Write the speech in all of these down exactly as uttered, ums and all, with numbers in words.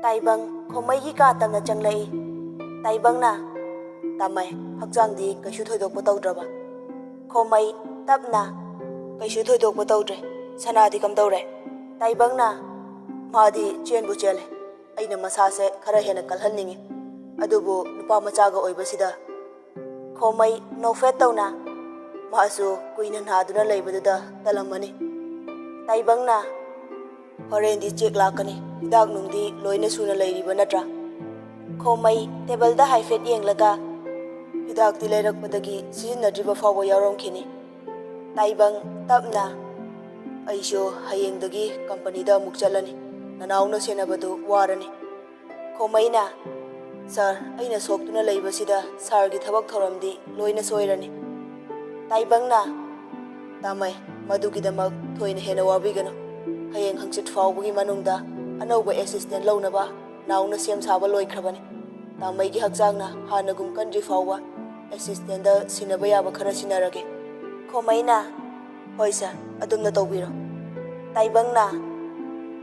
ꯇꯥꯏꯕꯪ ꯈꯣꯃꯩꯒꯤ ꯀꯥ ꯇꯝꯅ ꯆꯪꯂꯛꯏ꯫ ꯇꯥꯏꯕꯪꯅ, "ꯇꯥꯃꯩ, ꯍꯛꯆꯥꯡꯗꯤ ꯀꯩꯁꯨ ꯊꯣꯏꯗꯣꯛꯄ ꯇꯧꯗ꯭ꯔꯕ?" ꯈꯣꯃꯩ, ꯇꯞꯅ, "ꯀꯩꯁꯨ ꯊꯣꯏꯗꯣꯛꯄ ꯇꯧꯗ꯭ꯔꯦ꯫ ꯁꯅꯥꯗꯤ ꯀꯝꯗꯧꯔꯦ?" ꯇꯥꯏꯕꯪꯅ, "ꯃꯥꯗꯤ ꯆꯦꯟꯕꯨ ꯆꯦꯜꯂꯦ꯫ ꯑꯩꯅ ꯃꯁꯥꯁꯦ ꯈꯔ ꯍꯦꯟꯅ ꯀꯜꯍꯟꯅꯤꯡꯉꯤ, ꯑꯗꯨꯕꯨ ꯅꯨꯄꯥ ꯃꯆꯥꯒ ꯑꯣꯏꯕꯁꯤꯗ"꯫ ꯈꯣꯃꯩ, ꯅꯣꯛꯐꯦꯠ ꯇꯧꯅ, "ꯃꯥꯁꯨ ꯀꯨꯏꯅ ꯅꯥꯗꯨꯅ ꯂꯩꯕꯗꯨꯗ ꯇꯜꯂꯝꯃꯅꯤ"꯫ ꯇꯥꯏꯕꯪꯅ, "ꯍꯣꯔꯦꯟꯗꯤ ꯆꯦꯛ ꯂꯥꯛꯀꯅꯤ, ꯍꯤꯗꯥꯛ ꯅꯨꯡꯗꯤ ꯂꯣꯏꯅ ꯁꯨꯅ ꯂꯩꯔꯤꯕ ꯅꯠꯇ꯭ꯔꯥ?" ꯈꯣꯃꯩ, ꯇꯦꯕꯜꯗ ꯍꯥꯏꯐꯦꯠ ꯌꯦꯡꯂꯒ, "ꯍꯤꯗꯥꯛꯇꯤ ꯂꯩꯔꯛꯄꯗꯒꯤ ꯁꯤꯖꯤꯟꯅꯗ꯭ꯔꯤꯕ ꯐꯥꯎꯕ ꯌꯥꯎꯔꯝꯈꯤꯅꯤ"꯫ ꯇꯥꯏꯕꯪ, ꯇꯞꯅ, "ꯑꯩꯁꯨ ꯍꯌꯦꯡꯗꯒꯤ ꯀꯝꯄꯅꯤꯗ ꯑꯃꯨꯛ ꯆꯠꯂꯅꯤ꯫ ꯅꯅꯥꯎꯅ ꯁꯦꯟꯅꯕꯗꯨ ꯋꯥꯔꯅꯤ"꯫ ꯈꯣꯃꯩꯅ, "ꯁꯥꯔ, ꯑꯩꯅ ꯁꯣꯛꯇꯨꯅ ꯂꯩꯕꯁꯤꯗ ꯁꯥꯔꯒꯤ ꯊꯕꯛ ꯊꯧꯔꯝꯗꯤ ꯂꯣꯏꯅ ꯁꯣꯏꯔꯅꯤ"꯫ ꯇꯥꯏꯕꯪꯅ, "ꯇꯥꯃꯩ, ꯃꯗꯨꯒꯤꯗꯃꯛ ꯊꯣꯏꯅ ꯍꯦꯟꯅ ꯋꯥꯕꯤꯒꯅꯨ꯫ ꯍꯌꯦꯡ ꯍꯪꯆꯤꯠ ꯐꯥꯎꯕꯒꯤ ꯃꯅꯨꯡꯗ ꯑꯅꯧꯕ ꯑꯦꯁꯤꯁꯇꯦꯟ ꯂꯧꯅꯕ ꯅꯥꯎꯅ ꯁꯦꯝ ꯁꯥꯕ ꯂꯣꯏꯈ꯭ꯔꯕꯅꯤ꯫ ꯇꯥꯃꯩꯒꯤ ꯍꯛꯆꯥꯡꯅ ꯍꯥꯟꯅꯒꯨꯝ ꯀꯟꯗ꯭ꯔꯤ ꯐꯥꯎꯕ ꯑꯦꯁꯤꯁꯇꯦꯟꯗ ꯁꯤꯟꯅꯕ ꯌꯥꯕ ꯈꯔ ꯁꯤꯟꯅꯔꯒꯦ"꯫ ꯈꯣꯃꯩꯅ, "ꯍꯣꯏ ꯁꯥꯔ, ꯑꯗꯨꯝꯅ ꯇꯧꯕꯤꯔꯣ"꯫ ꯇꯥꯏꯕꯪꯅ,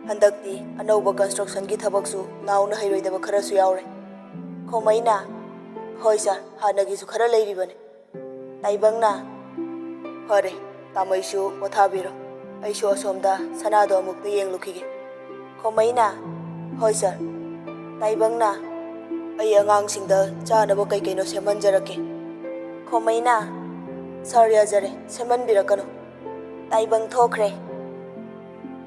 "ꯍꯟꯗꯛꯇꯤ ꯑꯅꯧꯕ ꯀꯟꯁꯇ꯭ꯔꯛꯁꯟꯒꯤ ꯊꯕꯛꯁꯨ ꯅꯥꯎꯅ ꯍꯩꯔꯣꯏꯗꯕ ꯈꯔꯁꯨ ꯌꯥꯎꯔꯦ"꯫ ꯈꯣꯃꯩꯅ, "ꯍꯣꯏ ꯁꯥꯔ, ꯍꯥꯟꯅꯒꯤꯁꯨ ꯈꯔ ꯂꯩꯔꯤꯕꯅꯤ"꯫ ꯇꯥꯏꯕꯪꯅ, "ꯐꯔꯦ, ꯇꯥꯃꯩꯁꯨ ꯄꯣꯊꯥꯕꯤꯔꯣ, ꯑꯩꯁꯨ ꯑꯁꯣꯝꯗ ꯁꯅꯥꯗꯣ ꯑꯃꯨꯛꯇ ꯌꯦꯡꯂꯨꯈꯤꯒꯦ"꯫ ꯈꯣꯃꯩꯅ, "ꯍꯣꯏ ꯁꯥꯔ"꯫ ꯇꯥꯏꯕꯪꯅ, "ꯑꯩ ꯑꯉꯥꯡꯁꯤꯡꯗ ꯆꯥꯅꯕ ꯀꯩ ꯀꯩꯅꯣ ꯁꯦꯝꯍꯟꯖꯔꯛꯀꯦ"꯫ ꯈꯣꯃꯩꯅ, "ꯁꯥꯔ, ꯌꯥꯖꯔꯦ, ꯁꯦꯝꯍꯟꯕꯤꯔꯛꯀꯅꯨ"꯫ ꯇꯥꯏꯕꯪ ꯊꯣꯛꯈ꯭ꯔꯦ꯫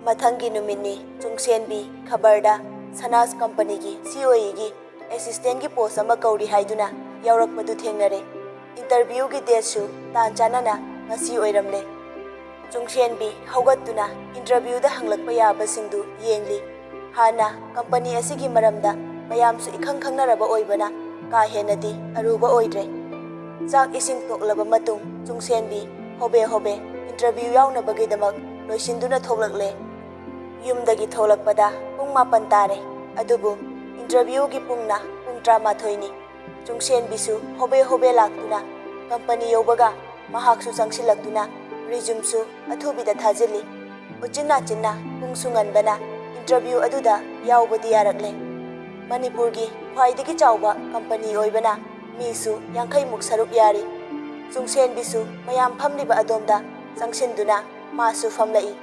ꯃꯊꯪꯒꯤ ꯅꯨꯃꯤꯠꯅꯤ꯫ ꯆꯨꯡꯁꯦꯟꯕꯤ ꯈꯕꯔꯗ ꯁꯅꯥꯁ ꯀꯝꯄꯅꯤꯒꯤ ꯁꯤ ꯑꯣ ꯏꯒꯤ ꯑꯦꯁꯤꯁꯇꯦꯟꯒꯤ ꯄꯣꯁ ꯑꯃ ꯀꯧꯔꯤ ꯍꯥꯏꯗꯨꯅ ꯌꯥꯎꯔꯛꯄꯗꯨ ꯊꯦꯡꯅꯔꯦ꯫ ꯏꯟꯇꯔꯚ꯭ꯌꯨꯒꯤ ꯗꯦꯠꯁꯨ ꯇꯥꯟ ꯆꯥꯅꯅ ꯉꯁꯤ ꯑꯣꯏꯔꯝꯂꯦ꯫ ꯆꯨꯡꯁꯦꯟꯕꯤ ꯍꯧꯒꯠꯇꯨꯅ ꯏꯟꯇꯔꯚ꯭ꯌꯨꯗ ꯍꯪꯂꯛꯄ ꯌꯥꯕꯁꯤꯡꯗꯨ ꯌꯦꯡꯂꯤ꯫ ꯍꯥꯟꯅ ꯀꯝꯄꯅꯤ ꯑꯁꯤꯒꯤ ꯃꯔꯝꯗ ꯃꯌꯥꯝꯁꯨ ꯏꯈꯪ ꯈꯪꯅꯔꯕ ꯑꯣꯏꯕꯅ ꯀꯥ ꯍꯦꯟꯅꯗꯤ ꯑꯔꯨꯕ ꯑꯣꯏꯗ꯭ꯔꯦ꯫ ꯆꯥꯛ ꯏꯁꯤꯡ ꯇꯣꯛꯂꯕ ꯃꯇꯨꯡ ꯆꯨꯡꯁꯦꯟꯕꯤ ꯍꯣꯕꯦ ꯍꯣꯕꯦ ꯏꯟꯇꯔꯚ꯭ꯌꯨ ꯌꯥꯎꯅꯕꯒꯤꯗꯃꯛ ꯂꯣꯏꯁꯤꯟꯗꯨꯅ ꯊꯣꯛꯂꯛꯂꯦ꯫ ꯌꯨꯝꯗꯒꯤ ꯊꯣꯛꯂꯛꯄꯗ ꯄꯨꯡ ꯃꯥꯄꯟ ꯇꯥꯔꯦ꯫ ꯑꯗꯨꯕꯨ ꯏꯟꯇꯔꯚ꯭ꯌꯨꯒꯤ ꯄꯨꯡꯅ ꯄꯨꯡ ꯇꯔꯥꯃꯥꯊꯣꯏꯅꯤ꯫ ꯆꯨꯡꯁꯦꯟꯕꯤꯁꯨ ꯍꯣꯕꯦ ꯍꯣꯕꯦ ꯂꯥꯛꯇꯨꯅ ꯀꯝꯄꯅꯤ ꯌꯧꯕꯒ ꯃꯍꯥꯛꯁꯨ ꯆꯪꯁꯤꯜꯂꯛꯇꯨꯅ ꯔꯤꯖꯨꯝꯁꯨ ꯑꯊꯨꯕꯤꯗ ꯊꯥꯖꯤꯜꯂꯤ꯫ ꯎꯆꯤꯟ ꯅꯥꯆꯤꯟꯅ ꯄꯨꯡꯁꯨ ꯉꯟꯕꯅ ꯏꯟꯇꯔꯚ꯭ꯌꯨ ꯑꯗꯨꯗ ꯌꯥꯎꯕꯗꯤ ꯌꯥꯔꯛꯂꯦ꯫ ꯃꯅꯤꯄꯨꯔꯒꯤ ꯈ꯭ꯋꯥꯏꯗꯒꯤ ꯆꯥꯎꯕ ꯀꯝꯄꯅꯤ ꯑꯣꯏꯕꯅ ꯃꯤꯁꯨ ꯌꯥꯡꯈꯩꯃꯨꯛ ꯁꯔꯨꯛ ꯌꯥꯔꯤ꯫ ꯆꯨꯡꯁꯦꯟꯕꯤꯁꯨ ꯃꯌꯥꯝ ꯐꯝꯂꯤꯕ ꯑꯗꯣꯝꯗ ꯆꯪꯁꯤꯟꯗꯨꯅ ꯃꯥꯁꯨ ꯐꯝꯂꯛꯏ꯫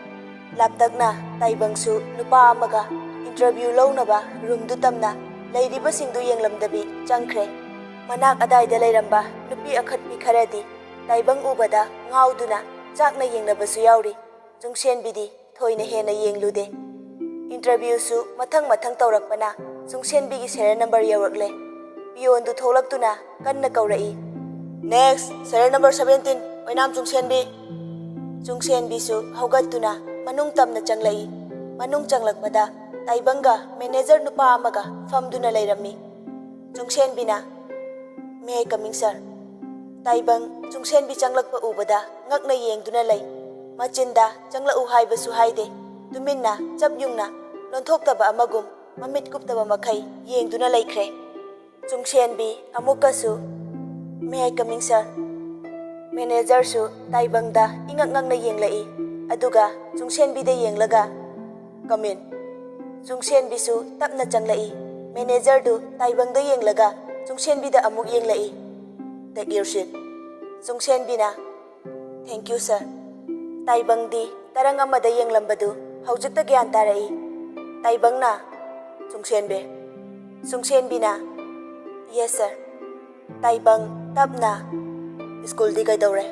ꯂꯥꯞꯇꯛꯅ ꯇꯥꯏꯕꯪꯁꯨ ꯅꯨꯄꯥ ꯑꯃꯒ ꯏꯟꯇꯔꯚ꯭ꯌꯨ ꯂꯧꯅꯕ ꯔꯨꯝꯗꯨ ꯇꯝꯅ ꯂꯩꯔꯤꯕꯁꯤꯡꯗꯨ ꯌꯦꯡꯂꯝꯗꯕꯤ ꯆꯪꯈ꯭ꯔꯦ꯫ ꯃꯅꯥꯛ ꯑꯗꯥꯏꯗ ꯂꯩꯔꯝꯕ ꯅꯨꯄꯤ ꯑꯈꯠꯄꯤ ꯈꯔꯗꯤ ꯇꯥꯏꯕꯪ ꯎꯕꯗ ꯉꯥꯎꯗꯨꯅ ꯆꯥꯛꯅ ꯌꯦꯡꯅꯕꯁꯨ ꯌꯥꯎꯔꯤ꯫ ꯆꯨꯡꯁꯦꯟꯕꯤꯗꯤ ꯊꯣꯏꯅ ꯍꯦꯟꯅ ꯌꯦꯡꯂꯨꯗꯦ꯫ ꯏꯟꯇꯔꯚ꯭ꯌꯨꯁꯨ ꯃꯊꯪ ꯃꯊꯪ ꯇꯧꯔꯛꯄꯅ ꯆꯨꯡꯁꯦꯟꯕꯤꯒꯤ ꯁꯦꯔꯦꯜ ꯅꯝꯕꯔ ꯌꯧꯔꯛꯂꯦ꯫ ꯄꯤꯌꯣꯟꯗꯨ ꯊꯣꯛꯂꯛꯇꯨꯅ ꯀꯟꯅ ꯀꯧꯔꯛꯏ, "Next, serial number seventeen, ꯑꯣꯏꯅꯥꯝ ꯆꯨꯡꯁꯦꯟꯕꯤ꯫" ꯆꯨꯡꯁꯦꯟꯕꯤꯁꯨ ꯍꯧꯒꯠꯇꯨꯅ ꯃꯅꯨꯡ ꯇꯝꯅ ꯆꯪꯂꯛꯏ꯫ ꯃꯅꯨꯡ ꯆꯪꯂꯛꯄꯗ ꯇꯥꯏꯕꯪꯒ ꯃꯦꯅꯦꯖꯔ ꯅꯨꯄꯥ ꯑꯃꯒ ꯐꯝꯗꯨꯅ ꯂꯩꯔꯝꯃꯤ꯫ ꯆꯨꯡꯁꯦꯟꯕꯤꯅ, "May I coming, sir?" ꯇꯥꯏꯕꯪ ꯆꯨꯡꯁꯦꯟꯕꯤ ꯆꯪꯂꯛꯄ ꯎꯕꯗ ꯉꯛꯅ ꯌꯦꯡꯗꯨꯅ ꯂꯩ꯫ ꯃꯆꯤꯟꯗ "ꯆꯪꯂꯛꯎ" ꯍꯥꯏꯕꯁꯨ ꯍꯥꯏꯗꯦ꯫ ꯇꯨꯃꯤꯟꯅ ꯆꯞ ꯌꯨꯡꯅ ꯂꯣꯟꯊꯣꯛꯇꯕ ꯑꯃꯒꯨꯝ ꯃꯃꯤꯠ ꯀꯨꯞꯇꯕ ꯃꯈꯩ ꯌꯦꯡꯗꯨꯅ ꯂꯩꯈ꯭ꯔꯦ꯫ ꯆꯨꯡꯁꯦꯟꯕꯤ ꯑꯃꯨꯛꯀꯁꯨ, "May I coming, sir?" ꯃꯦꯅꯦꯖꯔꯁꯨ ꯇꯥꯏꯕꯪꯗ ꯏꯉꯛ ꯉꯛꯅ ꯌꯦꯡꯂꯛꯏ꯫ ꯑꯗꯨꯒ ꯆꯨꯡꯁꯦꯟꯕꯤꯗ ꯌꯦꯡꯂꯒ, "Come in." ꯆꯨꯡꯁꯦꯟꯕꯤꯁꯨ ꯇꯞꯅ ꯆꯪꯂꯛꯏ꯫ ꯃꯦꯅꯦꯖꯔꯗꯨ ꯇꯥꯏꯕꯪꯗ ꯌꯦꯡꯂꯒ ꯆꯨꯡꯁꯦꯟꯕꯤꯗ ꯑꯃꯨꯛ ꯌꯦꯡꯂꯛꯏ꯫ "Take your seat." ꯆꯨꯡꯁꯦꯟꯕꯤꯅ, "Thank you, sir." ꯇꯥꯏꯕꯪꯗꯤ ꯇꯔꯪ ꯑꯃꯗ ꯌꯦꯡꯂꯝꯕꯗꯨ ꯍꯧꯖꯤꯛꯇ ꯒ꯭ꯌꯥꯟ ꯇꯥꯔꯛꯏ꯫ ꯇꯥꯏꯕꯪꯅ, "ꯆꯨꯡꯁꯦꯟꯕꯤ?" ꯆꯨꯡꯁꯦꯟꯕꯤꯅ, "Yes, sir." ꯇꯥꯏꯕꯪ ꯇꯞꯅ, "ꯁ꯭ꯀꯨꯜꯗꯤ ꯀꯩꯗꯧꯔꯦ?"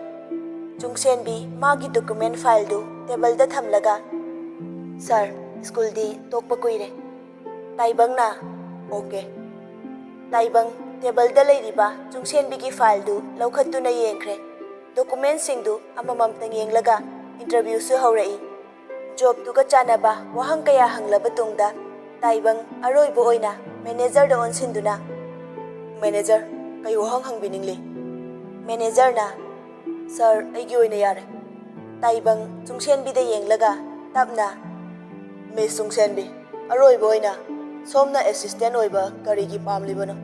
ꯆꯨꯡꯁꯦꯟꯕꯤ ꯃꯥꯒꯤ ꯗꯣꯀꯨꯃꯦꯟ ꯐꯥꯏꯜꯗꯨ ꯇꯦꯕꯜꯗ ꯊꯝꯂꯒ, "Sir, ꯁ꯭ꯀꯨꯜꯗꯤ ꯇꯣꯛꯄ ꯀꯨꯏꯔꯦ꯫" ꯇꯥꯏꯕꯪꯅ, "Okay." ꯇꯥꯏꯕꯪ ꯇꯦꯕꯜꯗ ꯂꯩꯔꯤꯕ ꯆꯨꯡꯁꯦꯟꯕꯤꯒꯤ ꯐꯥꯏꯜꯗꯨ ꯂꯧꯈꯠꯇꯨꯅ ꯌꯦꯡꯈ꯭ꯔꯦ꯫ ꯗꯣꯀꯨꯃꯦꯟꯁꯤꯡꯗꯨ ꯑꯃꯃꯝꯇꯪ ꯌꯦꯡꯂꯒ ꯏꯟꯇꯔꯚ꯭ꯌꯨꯁꯨ ꯍꯧꯔꯛꯏ꯫ ꯖꯣꯕꯇꯨꯒ ꯆꯥꯟꯅꯕ ꯋꯥꯍꯪ ꯀꯌꯥ ꯍꯪꯂꯕ ꯇꯨꯡꯗ ꯇꯥꯏꯕꯪ ꯑꯔꯣꯏꯕ ꯑꯣꯏꯅ ꯃꯦꯅꯦꯖꯔꯗ ꯑꯣꯟꯁꯤꯟꯗꯨꯅ, "Manager, ꯀꯩ ꯋꯥꯍꯪ ꯍꯪꯕꯤꯅꯤꯡꯂꯤ?" ꯃꯦꯅꯦꯖꯔꯅ, "Sir, ꯑꯩꯒꯤ ꯑꯣꯏꯅ ꯌꯥꯔꯦ꯫" ꯇꯥꯏꯕꯪ ꯆꯨꯡꯁꯦꯟꯕꯤꯗ ꯌꯦꯡꯂꯒ ꯇꯞꯅ, "Miss ꯆꯨꯡꯁꯦꯟꯕꯤ, ꯑꯔꯣꯏꯕ ꯑꯣꯏꯅ ꯁꯣꯝꯅ ꯑꯦꯁꯤꯁꯇꯦꯟ ꯑꯣꯏꯕ ꯀꯔꯤꯒꯤ ꯄꯥꯝꯂꯤꯕꯅꯣ?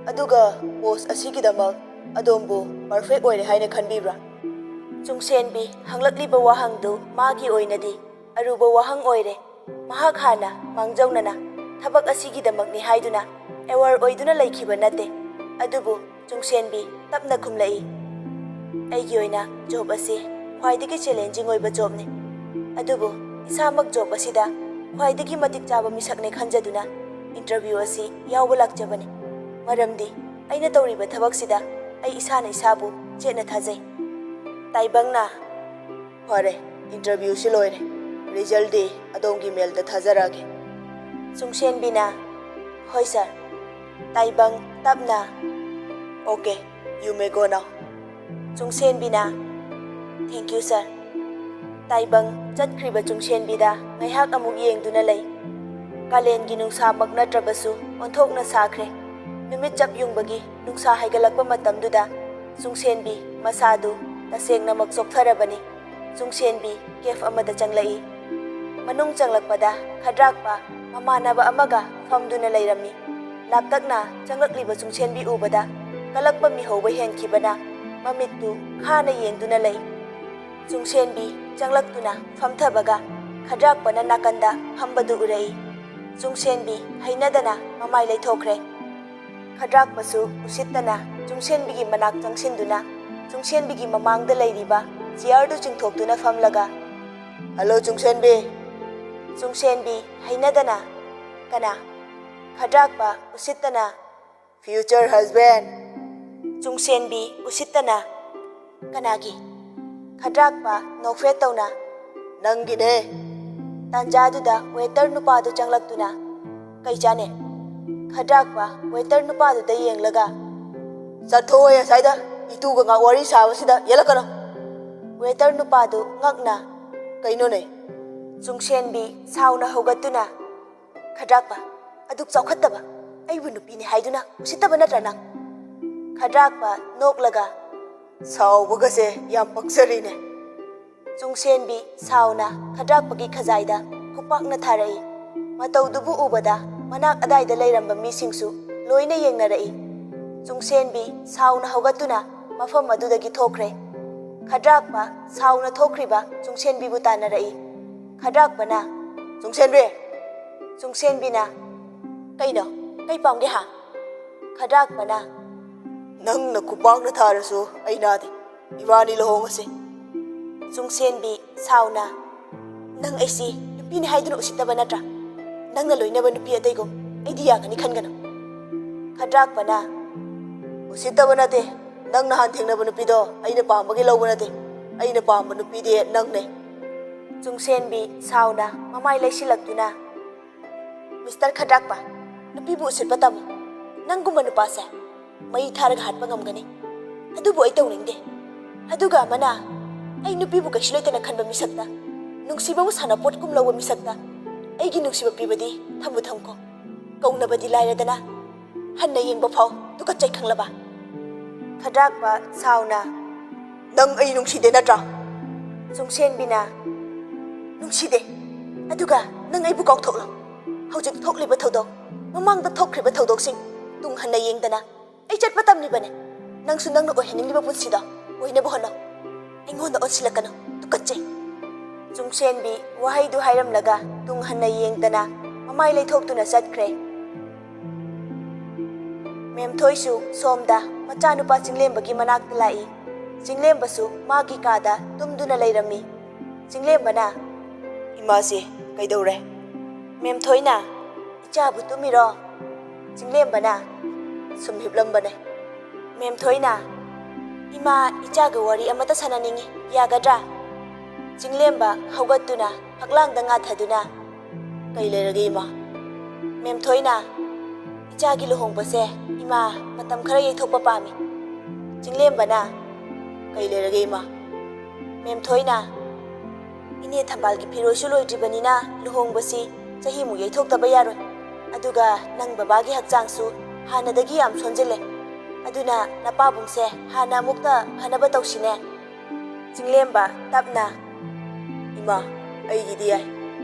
ꯑꯗꯨꯒ ꯄꯣꯁ ꯑꯁꯤꯒꯤꯗꯃꯛ ꯑꯗꯣꯝꯕꯨ ꯄꯔꯐꯦꯛ ꯑꯣꯏꯔꯦ ꯍꯥꯏꯅ ꯈꯟꯕꯤꯕ꯭ꯔꯥ?" ꯆꯨꯡꯁꯦꯟꯕꯤ ꯍꯪꯂꯛꯂꯤꯕ ꯋꯥꯍꯪꯗꯨ ꯃꯥꯒꯤ ꯑꯣꯏꯅꯗꯤ ꯑꯔꯨꯕ ꯋꯥꯍꯪ ꯑꯣꯏꯔꯦ꯫ ꯃꯍꯥꯛ ꯍꯥꯟꯅ ꯃꯥꯡꯖꯧꯅꯅ ꯊꯕꯛ ꯑꯁꯤꯒꯤꯗꯃꯛꯅꯤ ꯍꯥꯏꯗꯨꯅ ꯑꯦꯋꯥꯔ ꯑꯣꯏꯗꯨꯅ ꯂꯩꯈꯤꯕ ꯅꯠꯇꯦ꯫ ꯑꯗꯨꯕꯨ ꯆꯨꯡꯁꯦꯟꯕꯤ ꯇꯞꯅ ꯈꯨꯝꯂꯛꯏ, "ꯑꯩꯒꯤ ꯑꯣꯏꯅ ꯖꯣꯕ ꯑꯁꯤ ꯈ꯭ꯋꯥꯏꯗꯒꯤ ꯆꯦꯂꯦꯟꯖꯤꯡ ꯑꯣꯏꯕ ꯖꯣꯕꯅꯤ꯫ ꯑꯗꯨꯕꯨ ꯏꯁꯥꯃꯛ ꯖꯣꯕ ꯑꯁꯤꯗ ꯈ꯭ꯋꯥꯏꯗꯒꯤ ꯃꯇꯤꯛ ꯆꯥꯕ ꯃꯤꯁꯛꯅꯦ ꯈꯟꯖꯗꯨꯅ ꯏꯟꯇꯔꯚ꯭ꯌꯨ ꯑꯁꯤ ꯌꯥꯎꯕ ꯂꯥꯛꯆꯕꯅꯤ꯫ ꯃꯔꯝꯗꯤ ꯑꯩꯅ ꯇꯧꯔꯤꯕ ꯊꯕꯛꯁꯤꯗ ꯑꯩ ꯏꯁꯥꯅ ꯏꯁꯥꯕꯨ ꯆꯦꯠꯅ ꯊꯥꯖꯩ꯫" ꯇꯥꯏꯕꯪꯅ, "ꯐꯔꯦ, ꯏꯟꯇꯔꯚ꯭ꯌꯨꯁꯤ ꯂꯣꯏꯔꯦ꯫ ꯔꯤꯖꯜꯗꯤ ꯑꯗꯣꯝꯒꯤ ꯃꯦꯜꯗ ꯊꯥꯖꯔꯛꯑꯒꯦ꯫" ꯆꯨꯡꯁꯦꯟꯕꯤꯅ, "ꯍꯣꯏ ꯁꯥꯔ꯫" ꯇꯥꯏꯕꯪ ꯇꯞꯅ, "Okay, you may go now꯫" ꯆꯨꯡꯁꯦꯟꯕꯤꯅ, "Thank you, sir꯫" ꯇꯥꯏꯕꯪ ꯆꯠꯈ꯭ꯔꯤꯕ ꯆꯨꯡꯁꯦꯟꯕꯤꯗ ꯉꯥꯏꯍꯥꯛ ꯑꯃꯨꯛ ꯌꯦꯡꯗꯨꯅ ꯂꯩ꯫ ꯀꯥꯂꯦꯟꯒꯤ ꯅꯨꯡꯁꯥꯃꯛ ꯅꯠꯇ꯭ꯔꯕꯁꯨ ꯑꯣꯟꯊꯣꯛꯅ ꯁꯥꯈ꯭ꯔꯦ꯫ ꯅꯨꯃꯤꯠ ꯆꯞ ꯌꯨꯡꯕꯒꯤ ꯅꯨꯡꯁꯥ ꯍꯥꯏꯒꯠꯂꯛꯄ ꯃꯇꯝꯗꯨꯗ ꯆꯨꯡꯁꯦꯟꯕꯤ ꯃꯁꯥꯗꯨ ꯇꯁꯦꯡꯅꯃꯛ ꯆꯣꯛꯊꯔꯕꯅꯤ꯫ ꯆꯨꯡꯁꯦꯟꯕꯤ ꯀꯦꯐ ꯑꯃꯗ ꯆꯪꯂꯛꯏ꯫ ꯃꯅꯨꯡ ꯆꯪꯂꯛꯄꯗ ꯈꯗ꯭ꯔꯥꯛꯄ ꯃꯃꯥꯟꯅꯕ ꯑꯃꯒ ꯐꯝꯗꯨꯅ ꯂꯩꯔꯝꯃꯤ꯫ ꯂꯥꯞꯇꯛꯅ ꯆꯪꯂꯛꯂꯤꯕ ꯆꯨꯡꯁꯦꯟꯕꯤ ꯎꯕꯗ ꯀꯂꯛꯄ ꯃꯤꯍꯧꯕ ꯍꯦꯟꯈꯤꯕꯅ ꯃꯃꯤꯠꯇꯨ ꯈꯥꯅ ꯌꯦꯡꯗꯨꯅ ꯂꯩ꯫ ꯆꯨꯡꯁꯦꯟꯕꯤ ꯆꯪꯂꯛꯇꯨꯅ ꯐꯝꯊꯕꯒ ꯈꯗ꯭ꯔꯥꯛꯄꯅ ꯅꯥꯀꯟꯗ ꯐꯝꯕꯗꯨ ꯎꯔꯛꯏ꯫ ꯆꯨꯡꯁꯦꯟꯕꯤ ꯍꯩꯅꯗꯅ ꯃꯃꯥꯏ ꯂꯩꯊꯣꯛꯈ꯭ꯔꯦ꯫ ꯈꯗ꯭ꯔꯥꯛꯄꯁꯨ ꯎꯁꯤꯠꯇꯅ ꯆꯨꯡꯁꯦꯟꯕꯤꯒꯤ ꯃꯅꯥꯛ ꯆꯪꯁꯤꯟꯗꯨꯅ ꯆꯨꯡꯁꯦꯟꯕꯤꯒꯤ ꯃꯃꯥꯡꯗ ꯂꯩꯔꯤꯕ ꯆꯤꯌꯥꯔꯗꯨ ꯆꯤꯡꯊꯣꯛꯇꯨꯅ ꯐꯝꯂꯒ, "ꯍꯜꯂꯣ ꯆꯨꯡꯁꯦꯟꯕꯤ!" ꯆꯨꯡꯁꯦꯟꯕꯤ ꯍꯩꯅꯗꯅ, "ꯀꯅꯥ?" ꯈꯗ꯭ꯔꯥꯛꯄ ꯎꯁꯤꯠꯇꯅ, "Future husband!" ꯆꯨꯡꯁꯦꯟꯕꯤ ꯎꯁꯤꯠꯇꯅ, "ꯀꯅꯥꯒꯤ?" ꯈꯗ꯭ꯔꯥꯛꯄ ꯅꯣꯛꯐꯦꯠ ꯇꯧꯅ, "ꯅꯪꯒꯤꯅꯦ!" ꯇꯥꯟꯖꯥꯗꯨꯗ ꯋꯦꯇꯔ ꯅꯨꯄꯥꯗꯨ ꯆꯪꯂꯛꯇꯨꯅ, "ꯀꯩ ꯆꯥꯅꯦ?" ꯈꯗ꯭ꯔꯥꯛꯄ ꯋꯦꯇꯔ ꯅꯨꯄꯥꯗꯨꯗ ꯌꯦꯡꯂꯒ, "ꯆꯠꯊꯣꯛꯑꯣ ꯑꯁ꯭ꯋꯥꯏꯗ, ꯏꯇꯨꯒ ꯉꯥꯛ ꯋꯥꯔꯤ ꯁꯥꯕꯁꯤꯗ ꯌꯦꯠꯂꯛꯀꯅꯨ!" ꯋꯦꯇꯔ ꯅꯨꯄꯥꯗꯨ ꯉꯛꯅ, "ꯀꯩꯅꯣꯅꯦ?" ꯆꯨꯡꯁꯦꯟꯕꯤ ꯁꯥꯎꯅ ꯍꯧꯒꯠꯇꯨꯅ, "ꯈꯗ꯭ꯔꯥꯛꯄ, ꯑꯗꯨꯛ ꯆꯥꯎꯈꯠꯇꯕ ꯑꯩꯕꯨ ꯅꯨꯄꯤꯅꯤ ꯍꯥꯏꯗꯨꯅ ꯎꯁꯤꯠꯇꯕ ꯅꯠꯇ꯭ꯔ ꯅꯪ?" ꯈꯗ꯭ꯔꯥꯛꯄ ꯅꯣꯛꯂꯒ, "ꯁꯥꯎꯕꯒꯁꯦ ꯌꯥꯝ ꯄꯛꯆꯔꯤꯅꯦ!" ꯆꯨꯡꯁꯦꯟꯕꯤ ꯁꯥꯎꯅ ꯈꯗ꯭ꯔꯥꯛꯄꯒꯤ ꯈꯖꯥꯏꯗ ꯈꯨꯄꯥꯛꯅ ꯊꯥꯔꯛꯏ꯫ ꯃꯇꯧꯗꯨꯕꯨ ꯎꯕꯗ ꯃꯅꯥꯛ ꯑꯗꯥꯏꯗ ꯂꯩꯔꯝꯕ ꯃꯤꯁꯤꯡꯁꯨ ꯂꯣꯏꯅ ꯌꯦꯡꯅꯔꯛꯏ꯫ ꯆꯨꯡꯁꯦꯟꯕꯤ ꯁꯥꯎꯅ ꯍꯧꯒꯠꯇꯨꯅ ꯃꯐꯝ ꯑꯗꯨꯗꯒꯤ ꯊꯣꯛꯈ꯭ꯔꯦ꯫ ꯈꯗ꯭ꯔꯥꯛꯄ ꯁꯥꯎꯅ ꯊꯣꯛꯈ꯭ꯔꯤꯕ ꯆꯨꯡꯁꯦꯟꯕꯤꯕꯨ ꯇꯥꯟꯅꯔꯛꯏ꯫ ꯈꯗ꯭ꯔꯥꯛꯄꯅ, ꯆꯨꯡꯁꯦꯟꯕꯤ! ꯆꯨꯡꯁꯦꯟꯕꯤꯅ, "ꯀꯩꯅꯣ? ꯀꯩ ꯄꯥꯝꯒꯦ ꯍꯥ?" ꯈꯗ꯭ꯔꯥꯛꯄꯅ, "ꯅꯪꯅ ꯈꯨꯄꯥꯛꯅ ꯊꯥꯔꯁꯨ ꯑꯩ ꯅꯥꯗꯦ꯫ ꯏꯕꯥꯅꯤ ꯂꯨꯍꯣꯡꯉꯁꯤ꯫" ꯆꯨꯡꯁꯦꯟꯕꯤ ꯁꯥꯎꯅ, "ꯅꯪ ꯑꯩꯁꯤ ꯅꯨꯄꯤꯅꯤ ꯍꯥꯏꯗꯨꯅ ꯎꯁꯤꯠꯇꯕ ꯅꯠꯇ꯭ꯔꯥ? ꯅꯪꯅ ꯂꯣꯏꯅꯕ ꯅꯨꯄꯤ ꯑꯇꯩꯒꯨꯝ ꯑꯩꯗꯤ ꯌꯥꯒꯅꯤ ꯈꯟꯒꯅꯨ꯫" ꯈꯗ꯭ꯔꯥꯛꯄꯅ, "ꯎꯁꯤꯠꯇꯕ ꯅꯠꯇꯦ꯫ ꯅꯪ ꯅꯍꯥꯟ ꯊꯦꯡꯅꯕ ꯅꯨꯄꯤꯗꯣ ꯑꯩꯅ ꯄꯥꯝꯕꯒꯤ ꯂꯧꯕ ꯅꯠꯇꯦ꯫ ꯑꯩꯅ ꯄꯥꯝꯕ ꯅꯨꯄꯤꯗꯤ ꯅꯪꯅꯦ꯫" ꯆꯨꯡꯁꯦꯟꯕꯤ ꯁꯥꯎꯅ ꯃꯃꯥꯏ ꯂꯩꯁꯤꯜꯂꯛꯇꯨꯅ, "ꯃꯤꯁꯇꯔ ꯈꯗ꯭ꯔꯥꯛꯄ, ꯅꯨꯄꯤꯕꯨ ꯎꯁꯤꯠꯄ ꯇꯝꯃꯨ꯫ ꯅꯪꯒꯨꯝꯕ ꯅꯨꯄꯥꯁꯦ ꯃꯩ ꯊꯥꯔꯒ ꯍꯥꯠꯄ ꯉꯝꯒꯅꯤ꯫ ꯑꯗꯨꯕꯨ ꯑꯩ ꯇꯧꯅꯤꯡꯗꯦ꯫ ꯑꯗꯨꯒ ꯑꯃꯅ, ꯑꯩ ꯅꯨꯄꯤꯕꯨ ꯀꯩꯁꯨ ꯂꯩꯇꯅ ꯈꯟꯕ ꯃꯤꯁꯛꯇ, ꯅꯨꯡꯁꯤꯕꯕꯨ ꯁꯥꯟꯅꯄꯣꯠꯀꯨꯝ ꯂꯧꯕ ꯃꯤꯁꯛꯇ ꯑꯩꯒꯤ ꯅꯨꯡꯁꯤꯕ ꯄꯤꯕꯗꯤ ꯊꯝꯕꯨ ꯊꯝꯈꯣ, ꯀꯧꯅꯕꯗꯤ ꯂꯥꯏꯔꯗꯅ, ꯍꯟꯅ ꯌꯦꯡꯕ ꯐꯥꯎ ꯇꯨꯀꯠꯆꯩ, ꯈꯪꯂꯕ?" ꯈꯗ꯭ꯔꯥꯛꯄ ꯁꯥꯎꯅ, "ꯅꯪ ꯑꯩ ꯅꯨꯡꯁꯤꯗꯦ ꯅꯠꯇ꯭ꯔꯥ?" ꯆꯨꯡꯁꯦꯟꯕꯤꯅ, "ꯅꯨꯡꯁꯤꯗꯦ꯫ ꯑꯗꯨꯒ ꯅꯪ ꯑꯩꯕꯨ ꯀꯥꯎꯊꯣꯛꯂꯣ꯫ ꯍꯧꯖꯤꯛ ꯊꯣꯛꯂꯤꯕ ꯊꯧꯗꯣꯛ, ꯃꯃꯥꯡꯗ ꯊꯣꯛꯈ꯭ꯔꯤꯕ ꯊꯧꯗꯣꯛꯁꯤꯡ ꯇꯨꯡ ꯍꯟꯅ ꯌꯦꯡꯗꯅ ꯑꯩ ꯆꯠꯄ ꯇꯝꯂꯤꯕꯅꯦ꯫ ꯅꯪꯁꯨ ꯅꯪꯅ ꯑꯣꯏꯍꯟꯅꯤꯡꯂꯤꯕ ꯄꯨꯟꯁꯤꯗꯣ ꯑꯣꯏꯅꯕ ꯍꯣꯠꯅꯧ꯫ ꯑꯩꯉꯣꯟꯗ ꯑꯣꯟꯁꯤꯜꯂꯛꯀꯅꯨ, ꯇꯨꯀꯠꯆꯩ꯫" ꯆꯨꯡꯁꯦꯟꯕꯤ ꯋꯥꯍꯩꯗꯨ ꯍꯥꯏꯔꯝꯂꯒ ꯇꯨꯡ ꯍꯟꯅ ꯌꯦꯡꯗꯅ ꯃꯃꯥꯏ ꯂꯩꯊꯣꯛꯇꯨꯅ ꯆꯠꯈ꯭ꯔꯦ꯫ ꯃꯦꯝꯊꯣꯏꯁꯨ ꯁꯣꯝꯗ ꯃꯆꯥꯅꯨꯄꯥ ꯆꯤꯡꯂꯦꯝꯕꯒꯤ ꯃꯅꯥꯛꯇ ꯂꯥꯛꯏ꯫ ꯆꯤꯡꯂꯦꯝꯕꯁꯨ ꯃꯥꯒꯤ ꯀꯥꯗ ꯇꯨꯝꯗꯨꯅ ꯂꯩꯔꯝꯃꯤ꯫ ꯆꯤꯡꯂꯦꯝꯕꯅ, "ꯏꯃꯥꯁꯤ ꯀꯩꯗꯧꯔꯦ?" ꯃꯦꯝꯊꯣꯏꯅ, "ꯏꯆꯥꯕꯨ ꯇꯨꯝꯃꯤꯔꯣ?" ꯆꯤꯡꯂꯦꯝꯕꯅ, "ꯁꯨꯝ ꯍꯤꯞꯂꯝꯕꯅꯦ꯫" ꯃꯦꯝꯊꯣꯏꯅ, "ꯏꯃꯥ, ꯏꯆꯥꯒ ꯋꯥꯔꯤ ꯑꯃꯇ ꯁꯥꯟꯅꯅꯤꯡꯉꯤ, ꯌꯥꯒꯗ꯭ꯔꯥ?" ꯆꯤꯡꯂꯦꯝꯕ ꯍꯧꯒꯠꯇꯨꯅ ꯐꯛꯂꯥꯡꯗ ꯉꯥꯊꯗꯨꯅ, "ꯀꯩ ꯂꯩꯔꯒꯦ ꯏꯃꯥ?" ꯃꯦꯝꯊꯣꯏꯅ, "ꯏꯆꯥꯒꯤ ꯂꯨꯍꯣꯡꯕꯁꯦ ꯏꯃꯥ ꯃꯇꯝ ꯈꯔ ꯌꯩꯊꯣꯛꯄ ꯄꯥꯝꯃꯤ꯫" ꯆꯤꯡꯂꯦꯝꯕꯅ, "ꯀꯩ ꯂꯩꯔꯒꯦ ꯏꯃꯥ?" ꯃꯦꯝꯊꯣꯏꯅ, "ꯏꯅꯦ ꯊꯝꯕꯥꯜꯒꯤ ꯐꯤꯔꯣꯏꯁꯨ ꯂꯣꯏꯗ꯭ꯔꯤꯕꯅꯤꯅ ꯂꯨꯍꯣꯡꯕꯁꯤ ꯆꯍꯤꯃꯨꯛ ꯌꯩꯊꯣꯛꯇꯕ ꯌꯥꯔꯣꯏ꯫ ꯑꯗꯨꯒ ꯅꯪ ꯕꯕꯥꯒꯤ ꯍꯛꯆꯥꯡꯁꯨ ꯍꯥꯟꯅꯗꯒꯤ ꯌꯥꯝ ꯁꯣꯟꯖꯤꯜꯂꯦ꯫ ꯑꯗꯨꯅ ꯅꯄꯥꯕꯨꯡꯁꯦ ꯍꯥꯟꯅ ꯑꯃꯨꯛꯇ ꯐꯅꯕ ꯇꯧꯁꯤꯅꯦ꯫" ꯆꯤꯡꯂꯦꯝꯕ ꯇꯞꯅ, "ꯏꯃꯥ, ꯑꯩꯒꯤꯗꯤ ꯌꯥꯏ꯫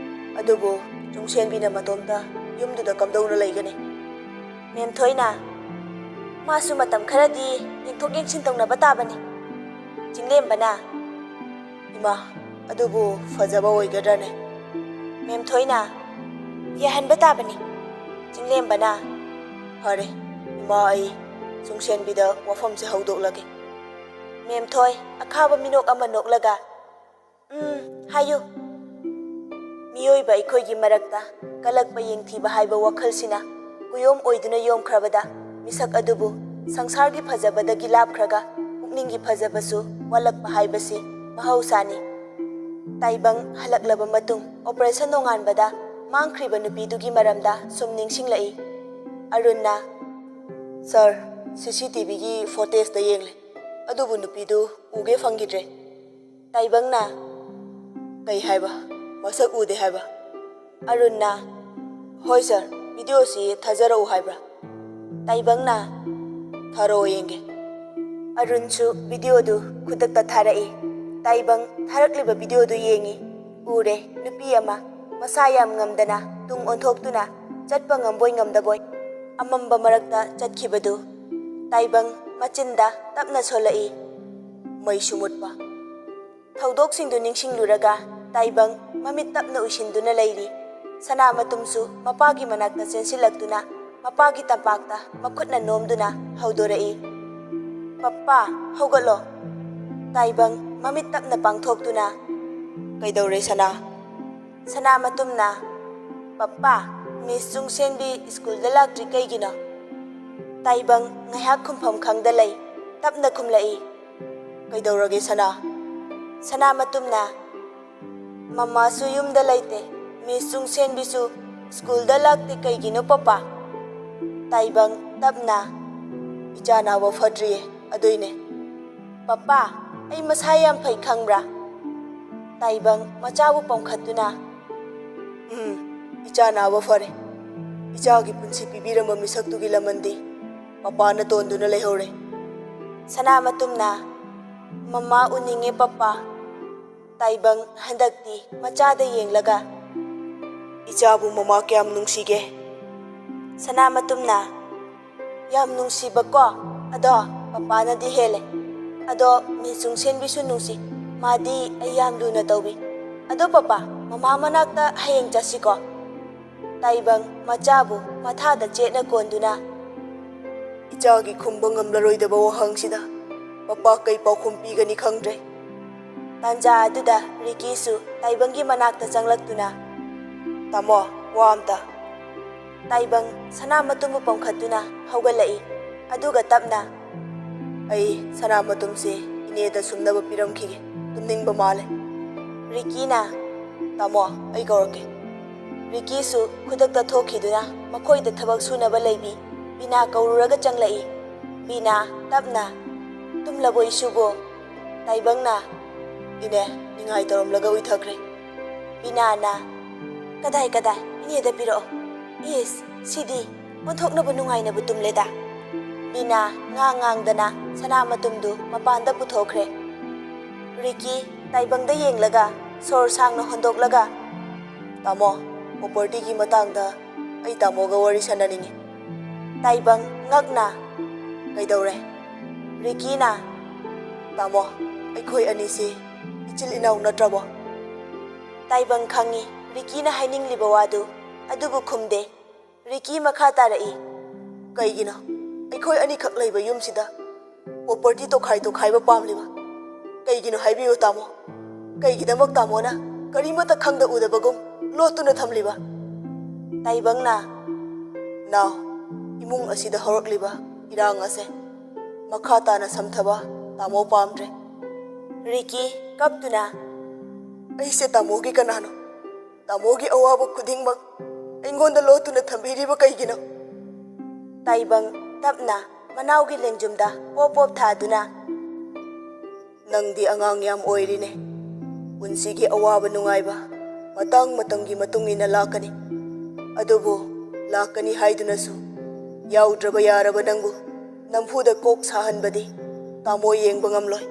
ꯑꯗꯨꯕꯨ ꯆꯨꯡꯁꯦꯟꯕꯤꯅ ꯃꯇꯣꯝꯇ ꯌꯨꯝꯗꯨꯗ ꯀꯝꯗꯧꯅ ꯂꯩꯒꯅꯤ?" ꯃꯦꯝꯊꯣꯏꯅ, "ꯃꯥꯁꯨ ꯃꯇꯝ ꯈꯔꯗꯤ ꯌꯦꯡꯊꯣꯛ ꯌꯦꯡꯁꯤꯟ ꯇꯧꯅꯕ ꯇꯥꯕꯅꯤ꯫" ꯆꯤꯡꯂꯦꯝꯕꯅ, "ꯏꯃꯥ, ꯑꯗꯨꯕꯨ ꯐꯖꯕ ꯑꯣꯏꯒꯗ꯭ꯔꯅꯦ?" ꯃꯦꯝꯊꯣꯏꯅ, "ꯌꯥꯍꯟꯕ ꯇꯥꯕꯅꯤ꯫" ꯆꯤꯡꯂꯦꯝꯕꯅ, "ꯐꯔꯦ, ꯏꯃꯥ, ꯑꯩ ꯆꯨꯡꯁꯦꯟꯕꯤꯗ ꯋꯥꯐꯝꯁꯦ ꯍꯧꯗꯣꯛꯂꯒꯦ꯫" ꯃꯦꯝꯊꯣꯏ ꯑꯈꯥꯕ ꯃꯤꯅꯣꯛ ꯑꯃ ꯅꯣꯛꯂꯒ, "ꯎꯝ, ꯍꯥꯏꯌꯨ꯫" ꯃꯤꯑꯣꯏꯕ ꯑꯩꯈꯣꯏꯒꯤ ꯃꯔꯛꯇ ꯀꯂꯛꯄ ꯌꯦꯡꯊꯤꯕ ꯍꯥꯏꯕ ꯋꯥꯈꯜꯁꯤꯅ ꯀꯨꯌꯣꯝ ꯑꯣꯏꯗꯨꯅ ꯌꯣꯝꯈ꯭ꯔꯕꯗ, ꯃꯤꯁꯛ ꯑꯗꯨꯕꯨ ꯁꯪꯁꯥꯔꯒꯤ ꯐꯖꯕꯗꯒꯤ ꯂꯥꯞꯈ꯭ꯔꯒ ꯄꯨꯛꯅꯤꯡꯒꯤ ꯐꯖꯕꯁꯨ ꯋꯥꯠꯂꯛꯄ ꯍꯥꯏꯕꯁꯤ ꯃꯍꯧꯁꯥꯅꯤ꯫ ꯇꯥꯏꯕꯪ ꯍꯜꯂꯛꯂꯕ ꯃꯇꯨꯡ ꯑꯣꯄꯔꯦꯁꯟ ꯅꯣꯡꯉꯥꯟꯕꯗ ꯃꯥꯡꯈ꯭ꯔꯤꯕ ꯅꯨꯄꯤꯗꯨꯒꯤ ꯃꯔꯝꯗ ꯁꯨꯝ ꯅꯤꯡꯁꯤꯡꯂꯛꯏ꯫ ꯑꯔꯨꯟꯅ, "ꯁꯥꯔ, ꯁꯤ ꯁꯤ ꯇꯤ ꯚꯤꯒꯤ ꯐꯣꯇꯦꯖꯇ ꯌꯦꯡꯂꯦ, ꯑꯗꯨꯕꯨ ꯅꯨꯄꯤꯗꯨ ꯎꯒꯦ ꯐꯪꯈꯤꯗ꯭ꯔꯦ꯫" ꯇꯥꯏꯕꯪꯅ, "ꯀꯩ ꯍꯥꯏꯕ? ꯃꯁꯛ ꯎꯗꯦ ꯍꯥꯏꯕ?" ꯑꯔꯨꯟꯅ, "ꯍꯣꯏ ꯁꯥꯔ, ꯚꯤꯗꯤꯑꯣꯁꯤ ꯊꯥꯖꯔꯛꯎ ꯍꯥꯏꯕ꯭ꯔꯥ?" ꯇꯥꯏꯕꯪꯅ, "ꯊꯥꯔꯛꯑꯣ ꯌꯦꯡꯒꯦ꯫" ꯑꯔꯨꯟꯁꯨ ꯚꯤꯗꯤꯑꯣꯗꯨ ꯈꯨꯗꯛꯇ ꯊꯥꯔꯛꯏ꯫ ꯇꯥꯏꯕꯪ ꯊꯥꯔꯛꯂꯤꯕ ꯚꯤꯗꯤꯑꯣꯗꯨ ꯌꯦꯡꯉꯤ꯫ ꯎꯔꯦ, ꯅꯨꯄꯤ ꯑꯃ ꯃꯁꯥ ꯌꯥꯝ ꯉꯝꯗꯅ ꯇꯨꯡ ꯑꯣꯟꯊꯣꯛꯇꯨꯅ ꯆꯠꯄ ꯉꯝꯕꯣꯏ ꯉꯝꯗꯕꯣꯏ ꯑꯃꯝꯕ ꯃꯔꯛꯇ ꯆꯠꯈꯤꯕꯗꯨ꯫ ꯇꯥꯏꯕꯪ ꯃꯆꯤꯟꯗ ꯇꯞꯅ ꯁꯣꯜꯂꯛꯏ, "ꯃꯩꯁꯨ ꯃꯨꯠꯄ꯫" ꯊꯧꯗꯣꯛꯁꯤꯡꯗꯨ ꯅꯤꯡꯁꯤꯡꯂꯨꯔꯒ ꯇꯥꯏꯕꯪ ꯃꯃꯤꯠ ꯇꯞꯅ ꯎꯏꯁꯤꯟꯗꯨꯅ ꯂꯩꯔꯤ꯫ ꯁꯅꯥꯃꯇꯨꯝꯁꯨ ꯃꯄꯥꯒꯤ ꯃꯅꯥꯛꯇ ꯆꯦꯟꯁꯤꯜꯂꯛꯇꯨꯅ ꯃꯄꯥꯒꯤ ꯇꯝꯄꯥꯛꯇ ꯃꯈꯨꯠꯅ ꯅꯣꯝꯗꯨꯅ ꯍꯧꯗꯣꯔꯛꯏ, "ꯄꯞꯄꯥ, ꯍꯧꯒꯠꯂꯣ!" ꯇꯥꯏꯕꯪ ꯃꯃꯤꯠ ꯇꯞꯅ ꯄꯥꯡꯊꯣꯛꯇꯨꯅ, "ꯀꯩꯗꯧꯔꯦ, ꯁꯅꯥ?" ꯁꯅꯥꯃꯇꯨꯝꯅ, "ꯄꯞꯄꯥ, ꯃꯤꯁ ꯆꯨꯡꯁꯦꯟꯕꯤ ꯁ꯭ꯀꯨꯜꯗ ꯂꯥꯛꯇ꯭ꯔꯤ ꯀꯩꯒꯤꯅꯣ?" ꯇꯥꯏꯕꯪ ꯉꯥꯏꯍꯥꯛ ꯈꯨꯝꯐꯝ ꯈꯪꯗ ꯂꯩ꯫ ꯇꯞꯅ ꯈꯨꯝꯂꯛꯏ, "ꯀꯩꯗꯧꯔꯒꯦ, ꯁꯅꯥ?" ꯁꯅꯥꯃꯇꯨꯝꯅ, "ꯃꯃꯥꯁꯨ ꯌꯨꯝꯗ ꯂꯩꯇꯦ, ꯃꯤꯁ ꯆꯨꯡꯁꯦꯟꯕꯤꯁꯨ ꯁ꯭ꯀꯨꯜꯗ ꯂꯥꯛꯇꯦ ꯀꯩꯒꯤꯅꯣ, ꯄꯄꯥ?" ꯇꯥꯏꯕꯪ ꯇꯞꯅ, "ꯏꯆꯥ ꯅꯥꯕ ꯐꯠꯇ꯭ꯔꯤꯌꯦ, ꯑꯗꯨꯏꯅꯦ꯫" "ꯄꯄꯥ, ꯑꯩ ꯃꯁꯥ ꯌꯥꯝ ꯐꯩ ꯈꯪꯕ꯭ꯔꯥ?" ꯇꯥꯏꯕꯪ ꯃꯆꯥꯕꯨ ꯄꯣꯝꯈꯠꯇꯨꯅ, "ꯎꯝ, ꯏꯆꯥ ꯅꯥꯕ ꯐꯔꯦ꯫ ꯏꯆꯥꯒꯤ ꯄꯨꯟꯁꯤ ꯄꯤꯕꯤꯔꯝꯕ ꯃꯤꯁꯛꯇꯨꯒꯤ ꯂꯃꯟꯗꯤ ꯄꯄꯥꯅ ꯇꯣꯟꯗꯨꯅ ꯂꯩꯍꯧꯔꯦ꯫" ꯁꯅꯥꯃꯇꯨꯝꯅ, "ꯃꯃꯥ ꯎꯅꯤꯡꯉꯦ, ꯄꯄꯥ꯫" ꯇꯥꯏꯕꯪ ꯍꯟꯗꯛꯇꯤ ꯃꯆꯥꯗ ꯌꯦꯡꯂꯒ, "ꯏꯆꯥꯕꯨ ꯃꯃꯥ ꯀꯌꯥꯝ ꯅꯨꯡꯁꯤꯒꯦ?" ꯁꯅꯥꯃꯇꯨꯝꯅ, "ꯌꯥꯝ ꯅꯨꯡꯁꯤꯕꯀꯣ, ꯑꯗꯣ ꯄꯄꯥꯅꯗꯤ ꯍꯦꯜꯂꯦ꯫ ꯑꯗꯣ ꯃꯤꯁ ꯆꯨꯡꯁꯦꯟꯕꯤꯁꯨ ꯅꯨꯡꯁꯤ, ꯃꯥꯗꯤ ꯑꯩ ꯌꯥꯝ ꯂꯨꯅ ꯇꯧꯕꯤ꯫ ꯑꯗꯣ ꯄꯄꯥ, ꯃꯃꯥ ꯃꯅꯥꯛꯇ ꯍꯌꯦꯡ ꯆꯠꯁꯤꯀꯣ꯫ ꯇꯥꯏꯕꯪ ꯃꯆꯥꯕꯨ ꯃꯊꯥꯗ ꯆꯦꯠꯅ ꯀꯣꯟꯗꯨꯅ, "ꯏꯆꯥꯒꯤ ꯈꯨꯝꯕ ꯉꯝꯂꯔꯣꯏꯗꯕ ꯋꯥꯍꯪꯁꯤꯗ ꯄꯄꯥ ꯀꯩ ꯄꯥꯎꯈꯨꯝ ꯄꯤꯒꯅꯤ ꯈꯪꯗ꯭ꯔꯦ"꯫ ꯇꯥꯟꯖꯥ ꯑꯗꯨꯗ ꯔꯤꯀꯤꯁꯨ ꯇꯥꯏꯕꯪꯒꯤ ꯃꯅꯥꯛꯇ ꯆꯪꯂꯛꯇꯨꯅ, "ꯇꯥꯃꯣ, ꯋꯥ ꯑꯝꯇ"꯫ ꯇꯥꯏꯕꯪ ꯁꯅꯥ ꯃꯇꯨꯝꯕꯨ ꯄꯣꯝꯈꯠꯇꯨꯅ ꯍꯧꯒꯠꯂꯛꯏ꯫ ꯑꯗꯨꯒ ꯇꯞꯅ, "ꯑꯩ ꯁꯅꯥ ꯃꯇꯨꯝꯁꯦ ꯏꯅꯦꯗ ꯁꯨꯝꯅꯕ ꯄꯤꯔꯝꯈꯤꯒꯦ, ꯇꯨꯝꯅꯤꯡꯕ ꯃꯥꯜꯂꯦ"꯫ ꯔꯤꯀꯤꯅ, "ꯇꯥꯃꯣ, ꯑꯩ ꯀꯧꯔꯛꯀꯦ"꯫ ꯔꯤꯀꯤꯁꯨ ꯈꯨꯗꯛꯇ ꯊꯣꯛꯈꯤꯗꯨꯅ ꯃꯈꯣꯏꯗ ꯊꯕꯛ ꯁꯨꯅꯕ ꯂꯩꯕꯤ ꯕꯤꯅꯥ ꯀꯧꯔꯨꯔꯒ ꯆꯪꯂꯛꯏ꯫ ꯕꯤꯅꯥ ꯇꯞꯅ, "ꯇꯨꯝꯂꯕꯣ ꯏꯁꯨꯕꯣ?" ꯇꯥꯏꯕꯪꯅ, "ꯏꯅꯦ, ꯅꯤꯡꯉꯥꯏ ꯇꯧꯔꯝꯂꯒ ꯎꯏꯊꯈ꯭ꯔꯦ"꯫ ꯕꯤꯅꯥꯅ, "ꯀꯗꯥꯏ, ꯀꯗꯥꯏ? ꯏꯅꯦꯗ ꯄꯤꯔꯛꯑꯣ꯫ ꯏꯁ, ꯁꯤꯗꯤ ꯑꯣꯟꯊꯣꯛꯅꯕ ꯅꯨꯡꯉꯥꯏꯅꯕꯨ ꯇꯨꯝꯂꯦꯗ"꯫ ꯕꯤꯅꯥ ꯉꯥꯡ ꯉꯥꯡꯗꯅ ꯁꯅꯥ ꯃꯇꯨꯝꯗꯨ ꯃꯄꯥꯟꯗ ꯄꯨꯊꯣꯛꯈ꯭ꯔꯦ꯫ ꯔꯤꯀꯤ ꯇꯥꯏꯕꯪꯗ ꯌꯦꯡꯂꯒ ꯁꯣꯔ ꯁꯥꯡꯅ ꯍꯣꯟꯗꯣꯛꯂꯒ, "ꯇꯥꯃꯣ, ꯄ꯭ꯔꯣꯄꯔꯇꯤꯒꯤ ꯃꯇꯥꯡꯗ ꯑꯩ ꯇꯥꯃꯣꯒ ꯋꯥꯔꯤ ꯁꯥꯟꯅꯅꯤꯡꯉꯤ"꯫ ꯇꯥꯏꯕꯪ ꯉꯛꯅ, "ꯀꯩꯗꯧꯔꯦ?" ꯔꯤꯀꯤꯅ, "ꯇꯥꯃꯣ, ꯑꯩꯈꯣꯏ ꯑꯅꯤꯁꯤ ꯏꯆꯤꯜ ꯏꯅꯥꯎ ꯅꯠꯇ꯭ꯔꯕꯣ?" ꯇꯥꯏꯕꯪ ꯈꯪꯏ ꯔꯤꯀꯤꯅ ꯍꯥꯏꯅꯤꯡꯂꯤꯕ ꯋꯥꯗꯨ, ꯑꯗꯨꯕꯨ ꯈꯨꯝꯗꯦ꯫ ꯔꯤꯀꯤ ꯃꯈꯥ ꯇꯥꯔꯛꯏ, "ꯀꯩꯒꯤꯅꯣ ꯑꯩꯈꯣꯏ ꯑꯅꯤꯈꯛ ꯂꯩꯕ ꯌꯨꯝꯁꯤꯗ ꯄ꯭ꯔꯣꯄꯔꯇꯤ ꯇꯣꯈꯥꯏ ꯇꯣꯈꯥꯏꯕ ꯄꯥꯝꯂꯤꯕ? ꯀꯩꯒꯤꯅꯣ ꯍꯥꯏꯕꯤꯌꯨ ꯇꯥꯃꯣ? ꯀꯩꯒꯤꯗꯃꯛ ꯇꯥꯃꯣꯅ ꯀꯔꯤꯃꯠꯇ ꯈꯪꯗ ꯎꯗꯕꯒꯨꯝ ꯂꯣꯠꯇꯨꯅ ꯊꯝꯂꯤꯕ?" ꯇꯥꯏꯕꯪꯅ, "ꯅꯥꯎ, ꯏꯃꯨꯡ ꯑꯁꯤꯗ ꯍꯧꯔꯛꯂꯤꯕ ꯏꯔꯥꯡ ꯑꯁꯦ ꯃꯈꯥ ꯇꯥꯅ ꯁꯝꯊꯕ ꯇꯥꯃꯣ ꯄꯥꯝꯗ꯭ꯔꯦ"꯫ ꯔꯤꯀꯤ ꯀꯞꯇꯨꯅ, "ꯑꯩꯁꯦ ꯇꯥꯃꯣꯒꯤ ꯀꯅꯥꯅꯣ? ꯇꯥꯃꯣꯒꯤ ꯑꯋꯥꯕ ꯈꯨꯗꯤꯡꯃꯛ ꯑꯩꯉꯣꯟꯗ ꯂꯣꯠꯇꯨꯅ ꯊꯝꯕꯤꯔꯤꯕ ꯀꯩꯒꯤꯅꯣ?" ꯇꯥꯏꯕꯪ ꯇꯞꯅ ꯃꯅꯥꯎꯒꯤ ꯂꯦꯡꯖꯨꯝꯗ ꯄꯣꯞ ꯄꯣꯞ ꯊꯥꯗꯨꯅ, "ꯅꯪꯗꯤ ꯑꯉꯥꯡ ꯌꯥꯝ ꯑꯣꯏꯔꯤꯅꯦ꯫ ꯄꯨꯟꯁꯤꯒꯤ ꯑꯋꯥꯕ ꯅꯨꯡꯉꯥꯏꯕ ꯃꯇꯥꯡ ꯃꯇꯝꯒꯤ ꯃꯇꯨꯡ ꯏꯟꯅ ꯂꯥꯛꯀꯅꯤ꯫ ꯑꯗꯨꯕꯨ ꯂꯥꯛꯀꯅꯤ ꯍꯥꯏꯗꯨꯅꯁꯨ ꯌꯥꯎꯗ꯭ꯔꯕ ꯌꯥꯔꯕ ꯅꯪꯕꯨ ꯅꯝꯐꯨꯗ ꯀꯣꯛ ꯁꯥꯍꯟꯕꯗꯤ ꯇꯥꯃꯣ ꯌꯦꯡꯕ ꯉꯝꯂꯣꯏ"꯫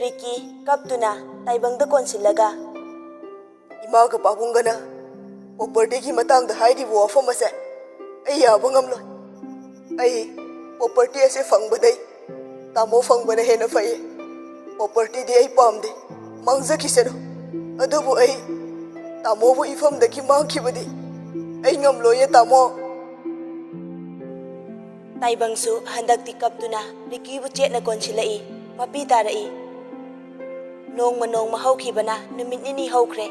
ꯔꯤꯀꯤ ꯀꯞꯇꯨꯅ ꯇꯥꯏꯕꯪꯗ ꯀꯣꯟꯁꯤꯜꯂꯒ, "ꯏꯃꯥꯒ ꯄꯥꯕꯨꯡꯒꯅ ꯄ꯭ꯔꯣꯄꯔꯇꯤꯒꯤ ꯃꯇꯥꯡꯗ ꯍꯥꯏꯔꯤꯕ ꯋꯥꯐꯝ ꯑꯁꯦ ꯑꯩ ꯌꯥꯕ ꯉꯝꯂꯣꯏ꯫ ꯑꯩ ꯄ꯭ꯔꯣꯄꯔꯇꯤ ꯑꯁꯦ ꯐꯪꯕꯗꯩ ꯇꯥꯃꯣ ꯐꯪꯕꯅ ꯍꯦꯟꯅ ꯐꯩꯌꯦ꯫ ꯄ꯭ꯔꯣꯄꯔꯇꯤꯗꯤ ꯑꯩ ꯄꯥꯝꯗꯦ, ꯃꯥꯡꯖꯈꯤꯁꯅꯨ꯫ ꯑꯗꯨꯕꯨ ꯑꯩ" ꯇꯥꯃꯣꯕꯨ ꯏꯐꯝꯗꯒꯤ ꯃꯥꯡꯈꯤꯕꯗꯤ ꯑꯩ ꯉꯝꯂꯣꯏꯌꯦ, ꯇꯥꯃꯣ꯫ ꯇꯥꯏꯕꯪꯁꯨ ꯍꯟꯗꯛꯇꯤ ꯀꯞꯇꯨꯅ ꯔꯤꯀꯤꯕꯨ ꯆꯦꯠꯅ ꯀꯣꯟꯁꯤꯜꯂꯛꯏ꯫ ꯃꯄꯤ ꯇꯥꯔꯛꯏ꯫ ꯅꯣꯡꯃ ꯅꯣꯡꯃ ꯍꯧꯈꯤꯕꯅ ꯅꯨꯃꯤꯠ ꯅꯤꯅꯤ ꯍꯧꯈ꯭ꯔꯦ꯫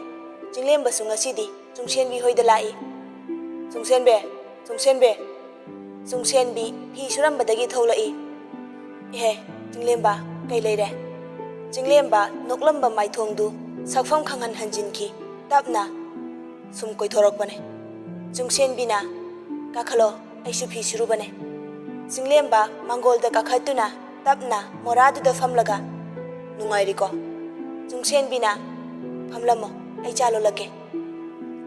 ꯆꯤꯡꯂꯦꯝꯕꯁꯨ ꯉꯁꯤꯗꯤ ꯆꯨꯡꯁꯦꯟꯕꯤ ꯍꯣꯏꯗ ꯂꯥꯛꯏ꯫ "ꯆꯨꯡꯁꯦꯟꯕꯤ, ꯆꯨꯡꯁꯦꯟꯕꯤ, ꯆꯨꯡꯁꯦꯟꯕꯤ ꯐꯤ ꯁꯨꯔꯝꯕꯗꯒꯤ ꯊꯣꯛꯂꯛꯏ꯫ "ꯏꯍꯦ, ꯆꯤꯡꯂꯦꯝꯕ, ꯀꯩ ꯂꯩꯔꯦ?" ꯆꯤꯡꯂꯦꯝꯕ ꯅꯣꯛꯂꯝꯕ ꯃꯥꯏꯊꯣꯡꯗꯨ ꯁꯛꯐꯝ ꯈꯪꯍꯟ ꯍꯟꯖꯤꯟꯈꯤ꯫ ꯇꯞꯅ ꯁꯨꯝ ꯀꯣꯏꯊꯣꯔꯛꯄꯅꯦ꯫ ꯆꯨꯡꯁꯦꯟꯕꯤꯅ, "ꯀꯥꯈꯠꯂꯣ, ꯑꯩꯁꯨ ꯐꯤ ꯁꯨꯔꯨꯕꯅꯦ꯫" ꯆꯤꯡꯂꯦꯝꯕ ꯃꯥꯡꯒꯣꯜꯗ ꯀꯥꯈꯠꯇꯨꯅ ꯇꯞꯅ ꯃꯣꯔꯥꯗꯨꯗ ꯐꯝꯂꯒ, "ꯅꯨꯡꯉꯥꯏꯔꯤꯀꯣ?" ꯆꯨꯡꯁꯦꯟꯕꯤꯅ, "ꯐꯝꯂꯝꯃꯣ, ꯑꯩ ꯆꯥ ꯂꯣꯜꯂꯛꯀꯦ꯫"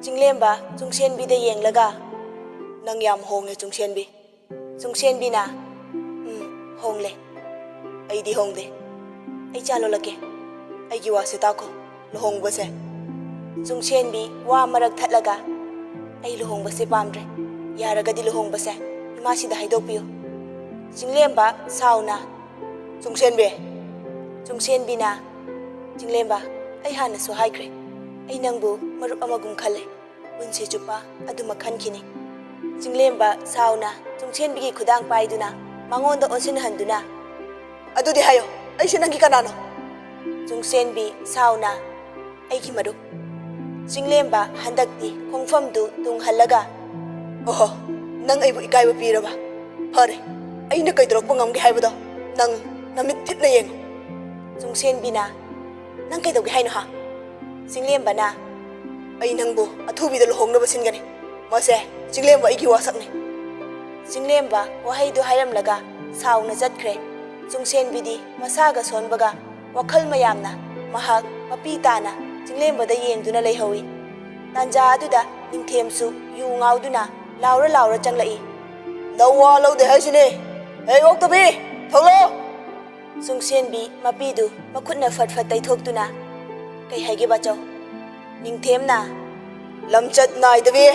ꯆꯤꯡꯂꯦꯝꯕ ꯆꯨꯡꯁꯦꯟꯕꯤꯗ ꯌꯦꯡꯂꯒ, "ꯅꯪ ꯌꯥꯝ ꯍꯣꯡꯉꯦ, ꯆꯨꯡꯁꯦꯟꯕꯤ꯫" ꯆꯨꯡꯁꯦꯟꯕꯤꯅ, "ꯎꯝ, ꯍꯣꯡꯂꯦ꯫ ꯑꯩꯗꯤ ꯍꯣꯡꯗꯦ꯫ ꯑꯩ ꯆꯥ ꯂꯣꯜꯂꯛꯀꯦ꯫ ꯑꯩꯒꯤ ꯋꯥꯁꯦ ꯇꯥꯈꯣ, ꯂꯨꯍꯣꯡꯕꯁꯦ꯫" ꯆꯨꯡꯁꯦꯟꯕꯤ ꯋꯥ ꯃꯔꯛ ꯊꯠꯂꯒ, "ꯑꯩ ꯂꯨꯍꯣꯡꯕꯁꯦ ꯄꯥꯝꯗ꯭ꯔꯦ꯫ ꯌꯥꯔꯒꯗꯤ ꯂꯨꯍꯣꯡꯕꯁꯦ ꯏꯃꯥꯁꯤꯗ ꯍꯥꯏꯗꯣꯛꯄꯤꯌꯨ꯫" ꯆꯤꯡꯂꯦꯝꯕ ꯁꯥꯎꯅ, "ꯆꯨꯡꯁꯦꯟꯕꯤ, ꯆꯨꯡꯁꯦꯟꯕꯤꯅ, ꯆꯤꯡꯂꯦꯝꯕ, ꯑꯩ ꯍꯥꯟꯅꯁꯨ ꯍꯥꯏꯈ꯭ꯔꯦ, ꯑꯩ ꯅꯪꯕꯨ ꯃꯔꯨꯞ ꯑꯃꯒꯨꯝ ꯈꯜꯂꯦ꯫ ꯄꯨꯟꯁꯤ ꯆꯨꯞꯄ ꯑꯗꯨꯃꯛ ꯈꯟꯈꯤꯅꯤ꯫" ꯆꯤꯡꯂꯦꯝꯕ ꯁꯥꯎꯅ ꯆꯨꯡꯁꯦꯟꯕꯤꯒꯤ ꯈꯨꯗꯥꯡ ꯄꯥꯏꯗꯨꯅ ꯃꯉꯣꯟꯗ ꯑꯣꯟꯁꯤꯟꯍꯟꯗꯨꯅ, "ꯑꯗꯨꯗꯤ ꯍꯥꯏꯌꯣ, ꯑꯩꯁꯦ ꯅꯪꯒꯤ ꯀꯅꯥꯅꯣ?" ꯆꯨꯡꯁꯦꯟꯕꯤ ꯁꯥꯎꯅ, "ꯑꯩꯒꯤ ꯃꯔꯨꯞ꯫" ꯆꯤꯡꯂꯦꯝꯕ ꯍꯟꯗꯛꯇꯤ ꯈꯣꯡꯐꯝꯗꯨ ꯇꯨꯡꯍꯜꯂꯒ, "ꯑꯣꯍꯣ, ꯅꯪ ꯑꯩꯕꯨ ꯏꯀꯥꯏꯕ ꯄꯤꯔꯕ? ꯐꯔꯦ, ꯑꯩꯅ ꯀꯩꯗꯧꯔꯛꯄ ꯉꯝꯒꯦ ꯍꯥꯏꯕꯗꯣ ꯅꯪ ꯅꯃꯤꯠ ꯊꯤꯠꯅ ꯌꯦꯡꯉꯨ꯫" ꯆꯨꯡꯁꯦꯟꯕꯤꯅ, "ꯅꯪ ꯀꯩꯗꯧꯒꯦ ꯍꯥꯏꯅꯣ, ꯍꯥ?" ꯆꯤꯡꯂꯦꯝꯕꯅ, "ꯑꯩ ꯅꯪꯕꯨ ꯑꯊꯨꯕꯤꯗ ꯂꯨꯍꯣꯡꯅꯕ ꯁꯤꯟꯒꯅꯤ꯫ ꯃꯁꯦ ꯆꯤꯡꯂꯦꯝꯕ ꯑꯩꯒꯤ ꯋꯥꯁꯛꯅꯤ꯫" ꯆꯤꯡꯂꯦꯝꯕ ꯋꯥꯍꯩꯗꯨ ꯍꯥꯏꯔꯝꯂꯒ ꯁꯥꯎꯅ ꯆꯠꯈ꯭ꯔꯦ꯫ ꯆꯨꯡꯁꯦꯟꯕꯤꯗꯤ ꯃꯁꯥꯒ ꯁꯣꯟꯕꯒ ꯋꯥꯈꯜ ꯃꯌꯥꯝꯅ ꯃꯍꯥꯛ ꯃꯄꯤ ꯇꯥꯅ ꯆꯤꯡꯂꯦꯝꯕꯗ ꯌꯦꯡꯗꯨꯅ ꯂꯩꯍꯧꯏ꯫ ꯇꯥꯟꯖꯥ ꯑꯗꯨꯗ ꯅꯤꯡꯊꯦꯝꯁꯨ ꯌꯨ ꯉꯥꯎꯗꯨꯅ ꯂꯥꯎꯔ ꯂꯥꯎꯔ ꯆꯪꯂꯛꯏ꯫ "ꯅꯋꯥ ꯂꯧꯗꯦ ꯍꯥꯏꯁꯤꯅꯦ꯫ ꯍꯦ ꯑꯣꯛꯇꯕꯤ, ꯊꯣꯛꯂꯛꯑꯣ!" ꯆꯨꯡꯁꯦꯟꯕꯤ ꯃꯄꯤꯗꯨ ꯃꯈꯨꯠꯅ ꯐꯠ ꯐꯠ ꯇꯩꯊꯣꯛꯇꯨꯅ, "ꯀꯩ ꯍꯥꯏꯒꯦ ꯕꯥꯆꯧ?" ꯅꯤꯡꯊꯦꯝꯅ, "ꯂꯝꯆꯠ ꯅꯥꯏꯗꯕꯤ!"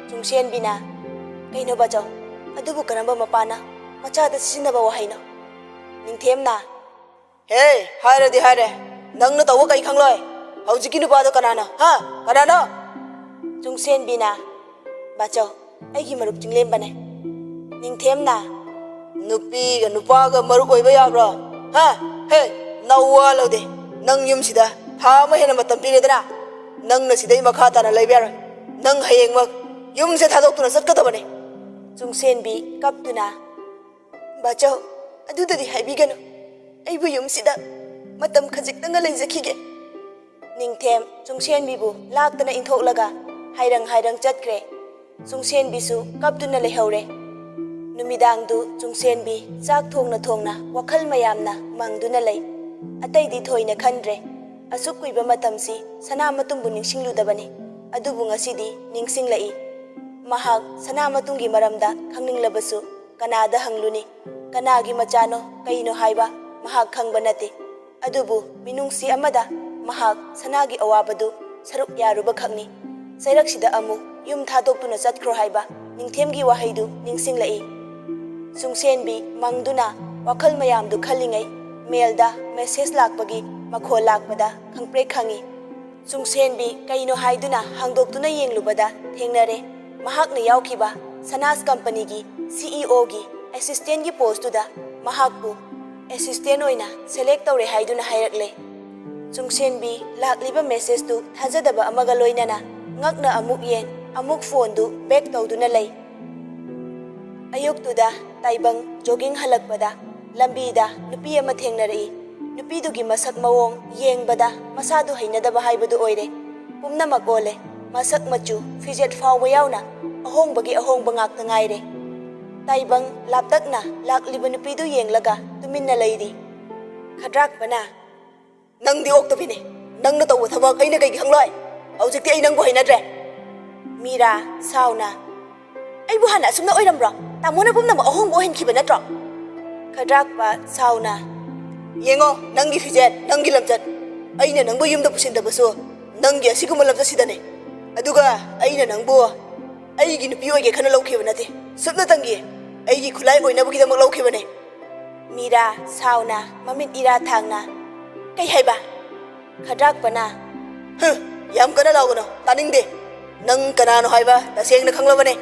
ꯆꯨꯡꯁꯦꯟꯕꯤꯅ, "ꯀꯩꯅꯣ ꯕꯥꯆꯧ, ꯑꯗꯨꯕꯨ ꯀꯔꯝꯕ ꯃꯄꯥꯅ ꯃꯆꯥꯗ ꯁꯤꯖꯤꯟꯅꯕ ꯋꯥꯍꯩꯅꯣ?" ꯅꯤꯡꯊꯦꯝꯅ, "ꯍꯦ, ꯍꯥꯏꯔꯗꯤ ꯍꯥꯏꯔꯦ, ꯅꯪꯅ ꯇꯧꯕ ꯀꯩ ꯈꯪꯂꯣꯏ?" ꯍꯧꯖꯤꯛꯀꯤ ꯅꯨꯄꯥꯗꯣ ꯀꯅꯥꯅꯣ? ꯍꯥ? ꯀꯅꯥꯅꯣ? ꯆꯨꯡꯁꯦꯟꯕꯤꯅ, "ꯕꯥꯆꯧ, ꯑꯩꯒꯤ ꯃꯔꯨꯞ ꯆꯤꯡꯂꯦꯝꯕꯅꯦ꯫" ꯅꯤꯡꯊꯦꯝꯅ, "ꯅꯨꯄꯤꯒ ꯅꯨꯄꯥꯒ ꯃꯔꯨꯞ ꯑꯣꯏꯕ ꯌꯥꯕ꯭ꯔꯣ? ꯍꯥ? ꯍꯦ, ꯅꯋꯥ ꯂꯧꯗꯦ꯫ ꯅꯪ ꯌꯨꯝꯁꯤꯗ ꯊꯥ ꯑꯃ ꯍꯦꯟꯅ ꯃꯇꯝ ꯄꯤꯔꯦꯗꯅ, ꯅꯪꯅ ꯁꯤꯗꯩ ꯃꯈꯥ ꯇꯥꯅ ꯂꯩꯕ ꯌꯥꯔꯣꯏ꯫ ꯅꯪ ꯍꯌꯦꯡꯃꯛ ꯌꯨꯝꯁꯦ ꯊꯥꯗꯣꯛꯇꯨꯅ ꯆꯠꯀꯗꯕꯅꯦ꯫" ꯆꯨꯡꯁꯦꯟꯕꯤ ꯀꯞꯇꯨꯅ, "ꯕꯥꯆꯧ, ꯑꯗꯨꯗꯗꯤ ꯍꯥꯏꯕꯤꯒꯅꯨ꯫ ꯑꯩꯕꯨ ꯌꯨꯝꯁꯤꯗ ꯃꯇꯝ ꯈꯖꯤꯛꯇꯪꯒ ꯂꯩꯖꯈꯤꯒꯦ꯫" ꯅꯤꯡꯊꯦꯝ ꯆꯨꯡꯁꯦꯟꯕꯤꯕꯨ ꯂꯥꯛꯇꯅ ꯏꯟꯊꯣꯛꯂꯒ ꯍꯥꯏꯔꯪ ꯍꯥꯏꯔꯪ ꯆꯠꯈ꯭ꯔꯦ꯫ ꯆꯨꯡꯁꯦꯟꯕꯤꯁꯨ ꯀꯞꯇꯨꯅ ꯂꯩꯍꯧꯔꯦ꯫ ꯅꯨꯃꯤꯗꯥꯡꯗꯨ ꯆꯨꯡꯁꯦꯟꯕꯤ ꯆꯥꯛ ꯊꯣꯡꯅ ꯊꯣꯡꯅ ꯋꯥꯈꯜ ꯃꯌꯥꯝꯅ ꯃꯪꯗꯨꯅ ꯂꯩ꯫ ꯑꯇꯩꯗꯤ ꯊꯣꯏꯅ ꯈꯟꯗ꯭ꯔꯦ꯫ ꯑꯁꯨꯛ ꯀꯨꯏꯕ ꯃꯇꯝꯁꯤ ꯁꯅꯥꯃꯇꯨꯝꯕꯨ ꯅꯤꯡꯁꯤꯡꯂꯨꯗꯕꯅꯤ꯫ ꯑꯗꯨꯕꯨ ꯉꯁꯤꯗꯤ ꯅꯤꯡꯁꯤꯡꯂꯛꯏ꯫ ꯃꯍꯥꯛ ꯁꯅꯥꯃꯇꯨꯝꯒꯤ ꯃꯔꯝꯗ ꯈꯪꯅꯤꯡꯂꯕꯁꯨ ꯀꯅꯥꯗ ꯍꯪꯂꯨꯅꯤ? ꯀꯅꯥꯒꯤ ꯃꯆꯥꯅꯣ, ꯀꯩꯅꯣ ꯍꯥꯏꯕ ꯃꯍꯥꯛ ꯈꯪꯕ ꯅꯠꯇꯦ꯫ ꯑꯗꯨꯕꯨ ꯃꯤꯅꯨꯡꯁꯤ ꯑꯃꯗ ꯃꯍꯥꯛ ꯁꯅꯥꯒꯤ ꯑꯋꯥꯕꯗꯨ ꯁꯔꯨꯛ ꯌꯥꯔꯨꯕ ꯈꯛꯅꯤ꯫ ꯆꯩꯔꯛꯁꯤꯗ ꯑꯃꯨꯛ ꯌꯨꯝ ꯊꯥꯗꯣꯛꯇꯨꯅ ꯆꯠꯈ꯭ꯔꯣ ꯍꯥꯏꯕ ꯅꯤꯡꯊꯦꯝꯒꯤ ꯋꯥꯍꯩꯗꯨ ꯅꯤꯡꯁꯤꯡꯂꯛꯏ꯫ ꯆꯨꯡꯁꯦꯟꯕꯤ ꯃꯪꯗꯨꯅ ꯋꯥꯈꯜ ꯃꯌꯥꯝꯗꯨ ꯈꯜꯂꯤꯉꯩ, ꯃꯦꯜꯗ ꯃꯦꯁꯦꯖ ꯂꯥꯛꯄꯒꯤ ꯃꯈꯣꯜ ꯂꯥꯛꯄꯗ ꯈꯪꯄ꯭ꯔꯦꯛ ꯈꯪꯏ꯫ ꯆꯨꯡꯁꯦꯟꯕꯤ ꯀꯩꯅꯣ ꯍꯥꯏꯗꯨꯅ ꯍꯥꯡꯗꯣꯛꯇꯨꯅ ꯌꯦꯡꯂꯨꯕꯗ ꯊꯦꯡꯅꯔꯦ꯫ ꯃꯍꯥꯛꯅ ꯌꯥꯎꯈꯤꯕ ꯁꯅꯥꯁ ꯀꯝꯄꯅꯤꯒꯤ ꯁꯤ ꯏ ꯑꯣꯒꯤ ꯑꯦꯁꯤꯁꯇꯦꯟꯒꯤ ꯄꯣꯁꯇꯨꯗ ꯃꯍꯥꯛꯄꯨ ꯑꯦꯁꯤꯁꯇꯦꯟ ꯑꯣꯏꯅ ꯁꯦꯂꯦꯛ ꯇꯧꯔꯦ ꯍꯥꯏꯗꯨꯅ ꯍꯥꯏꯔꯛꯂꯦ꯫ ꯆꯨꯡꯁꯦꯟꯕꯤ ꯂꯥꯛꯂꯤꯕ ꯃꯦꯁꯦꯖꯇꯨ ꯊꯥꯖꯗꯕ ꯑꯃꯒ ꯂꯣꯏꯅꯅ ꯉꯛꯅ ꯑꯃꯨꯛ ꯌꯦꯡ, ꯑꯃꯨꯛ ꯐꯣꯟꯗꯨ ꯕꯦꯛ ꯇꯧꯗꯨꯅ ꯂꯩ꯫ ꯑꯌꯨꯛꯇꯨꯗ ꯇꯥꯏꯕꯪ ꯖꯣꯒꯤꯡ ꯍꯜꯂꯛꯄꯗ ꯂꯝꯕꯤꯗ ꯅꯨꯄꯤ ꯑꯃ ꯊꯦꯡꯅꯔꯛꯏ꯫ ꯅꯨꯄꯤꯗꯨꯒꯤ ꯃꯁꯛ ꯃꯑꯣꯡ ꯌꯦꯡꯕꯗ ꯃꯁꯥꯗꯨ ꯍꯩꯅꯗꯕ ꯍꯥꯏꯕꯗꯨ ꯑꯣꯏꯔꯦ꯫ ꯄꯨꯝꯅꯃꯛ ꯑꯣꯜꯂꯦ꯫ ꯃꯁꯛ ꯃꯆꯨ, ꯐꯤꯖꯦꯠ ꯐꯥꯎꯕ ꯌꯥꯎꯅ ꯑꯍꯣꯡꯕꯒꯤ ꯑꯍꯣꯡꯕ ꯉꯥꯛꯇ ꯉꯥꯏꯔꯦ꯫ ꯇꯥꯏꯕꯪ ꯂꯥꯞꯇꯛꯅ ꯂꯥꯛꯂꯤꯕ ꯅꯨꯄꯤꯗꯨ ꯌꯦꯡꯂꯒ ꯇꯨꯃꯤꯟꯅ ꯂꯩꯔꯤ꯫ ꯈꯗ꯭ꯔꯥꯛꯄꯅ, "ꯅꯪꯗꯤ ꯑꯣꯛꯇꯕꯤꯅꯦ꯫ ꯅꯪꯅ ꯇꯧꯕ ꯊꯕꯛ ꯑꯩꯅ ꯀꯩꯒꯤ ꯈꯪꯂꯣꯏ? ꯍꯧꯖꯤꯛꯇꯤ ꯑꯩ ꯅꯪꯕꯨ ꯍꯩꯅꯗ꯭ꯔꯦ꯫" ꯃꯤꯔꯥ ꯁꯥꯎꯅ, "ꯑꯩꯕꯨ ꯍꯥꯟꯅ ꯑꯁꯨꯝꯅ ꯑꯣꯏꯔꯝꯕ꯭ꯔꯣ? ꯇꯥꯃꯣꯅ ꯄꯨꯝꯅꯃꯛ ꯑꯍꯣꯡꯕ ꯑꯣꯏꯍꯟꯈꯤꯕ ꯅꯠꯇ꯭ꯔꯣ?" ꯈꯗ꯭ꯔꯥꯛꯄ ꯁꯥꯎꯅ, "ꯌꯦꯡꯉꯣ, ꯅꯪꯒꯤ ꯐꯤꯖꯦꯠ, ꯅꯪꯒꯤ ꯂꯝꯆꯠ꯫ ꯑꯩꯅ ꯅꯪꯕꯨ ꯌꯨꯝꯗ ꯄꯨꯁꯤꯟꯗꯕꯁꯨ ꯅꯪꯒꯤ ꯑꯁꯤꯒꯨꯝꯕ ꯂꯝꯆꯠꯁꯤꯗꯅꯦ꯫ ꯑꯗꯨꯒ ꯑꯩꯅ ꯅꯪꯕꯨ ꯑꯩꯒꯤ ꯅꯨꯄꯤ ꯑꯣꯏꯒꯦ ꯈꯟꯅ ꯂꯧꯈꯤꯕ ꯅꯠꯇꯦ꯫ ꯁꯨꯞꯅꯇꯪꯒꯤ ꯑꯩꯒꯤ ꯈꯨꯠꯂꯥꯏ ꯑꯣꯏꯅꯕꯒꯤꯗꯃꯛ ꯂꯧꯈꯤꯕꯅꯦ꯫" ꯃꯤꯔꯥ ꯁꯥꯎꯅ, ꯃꯃꯤꯠ ꯏꯔꯥ ꯊꯥꯡꯅ, "ꯀꯩ ꯍꯥꯏꯕ?" ꯈꯗ꯭ꯔꯥꯛꯄꯅ, ꯍꯨꯝ, ꯌꯥꯝ ꯀꯟꯅ ꯂꯥꯎꯒꯅꯨ, ꯇꯥꯅꯤꯡꯗꯦ꯫ ꯅꯪ ꯀꯅꯥꯅꯣ ꯍꯥꯏꯕ ꯇꯁꯦꯡꯅ ꯈꯪꯂꯕꯅꯦ꯫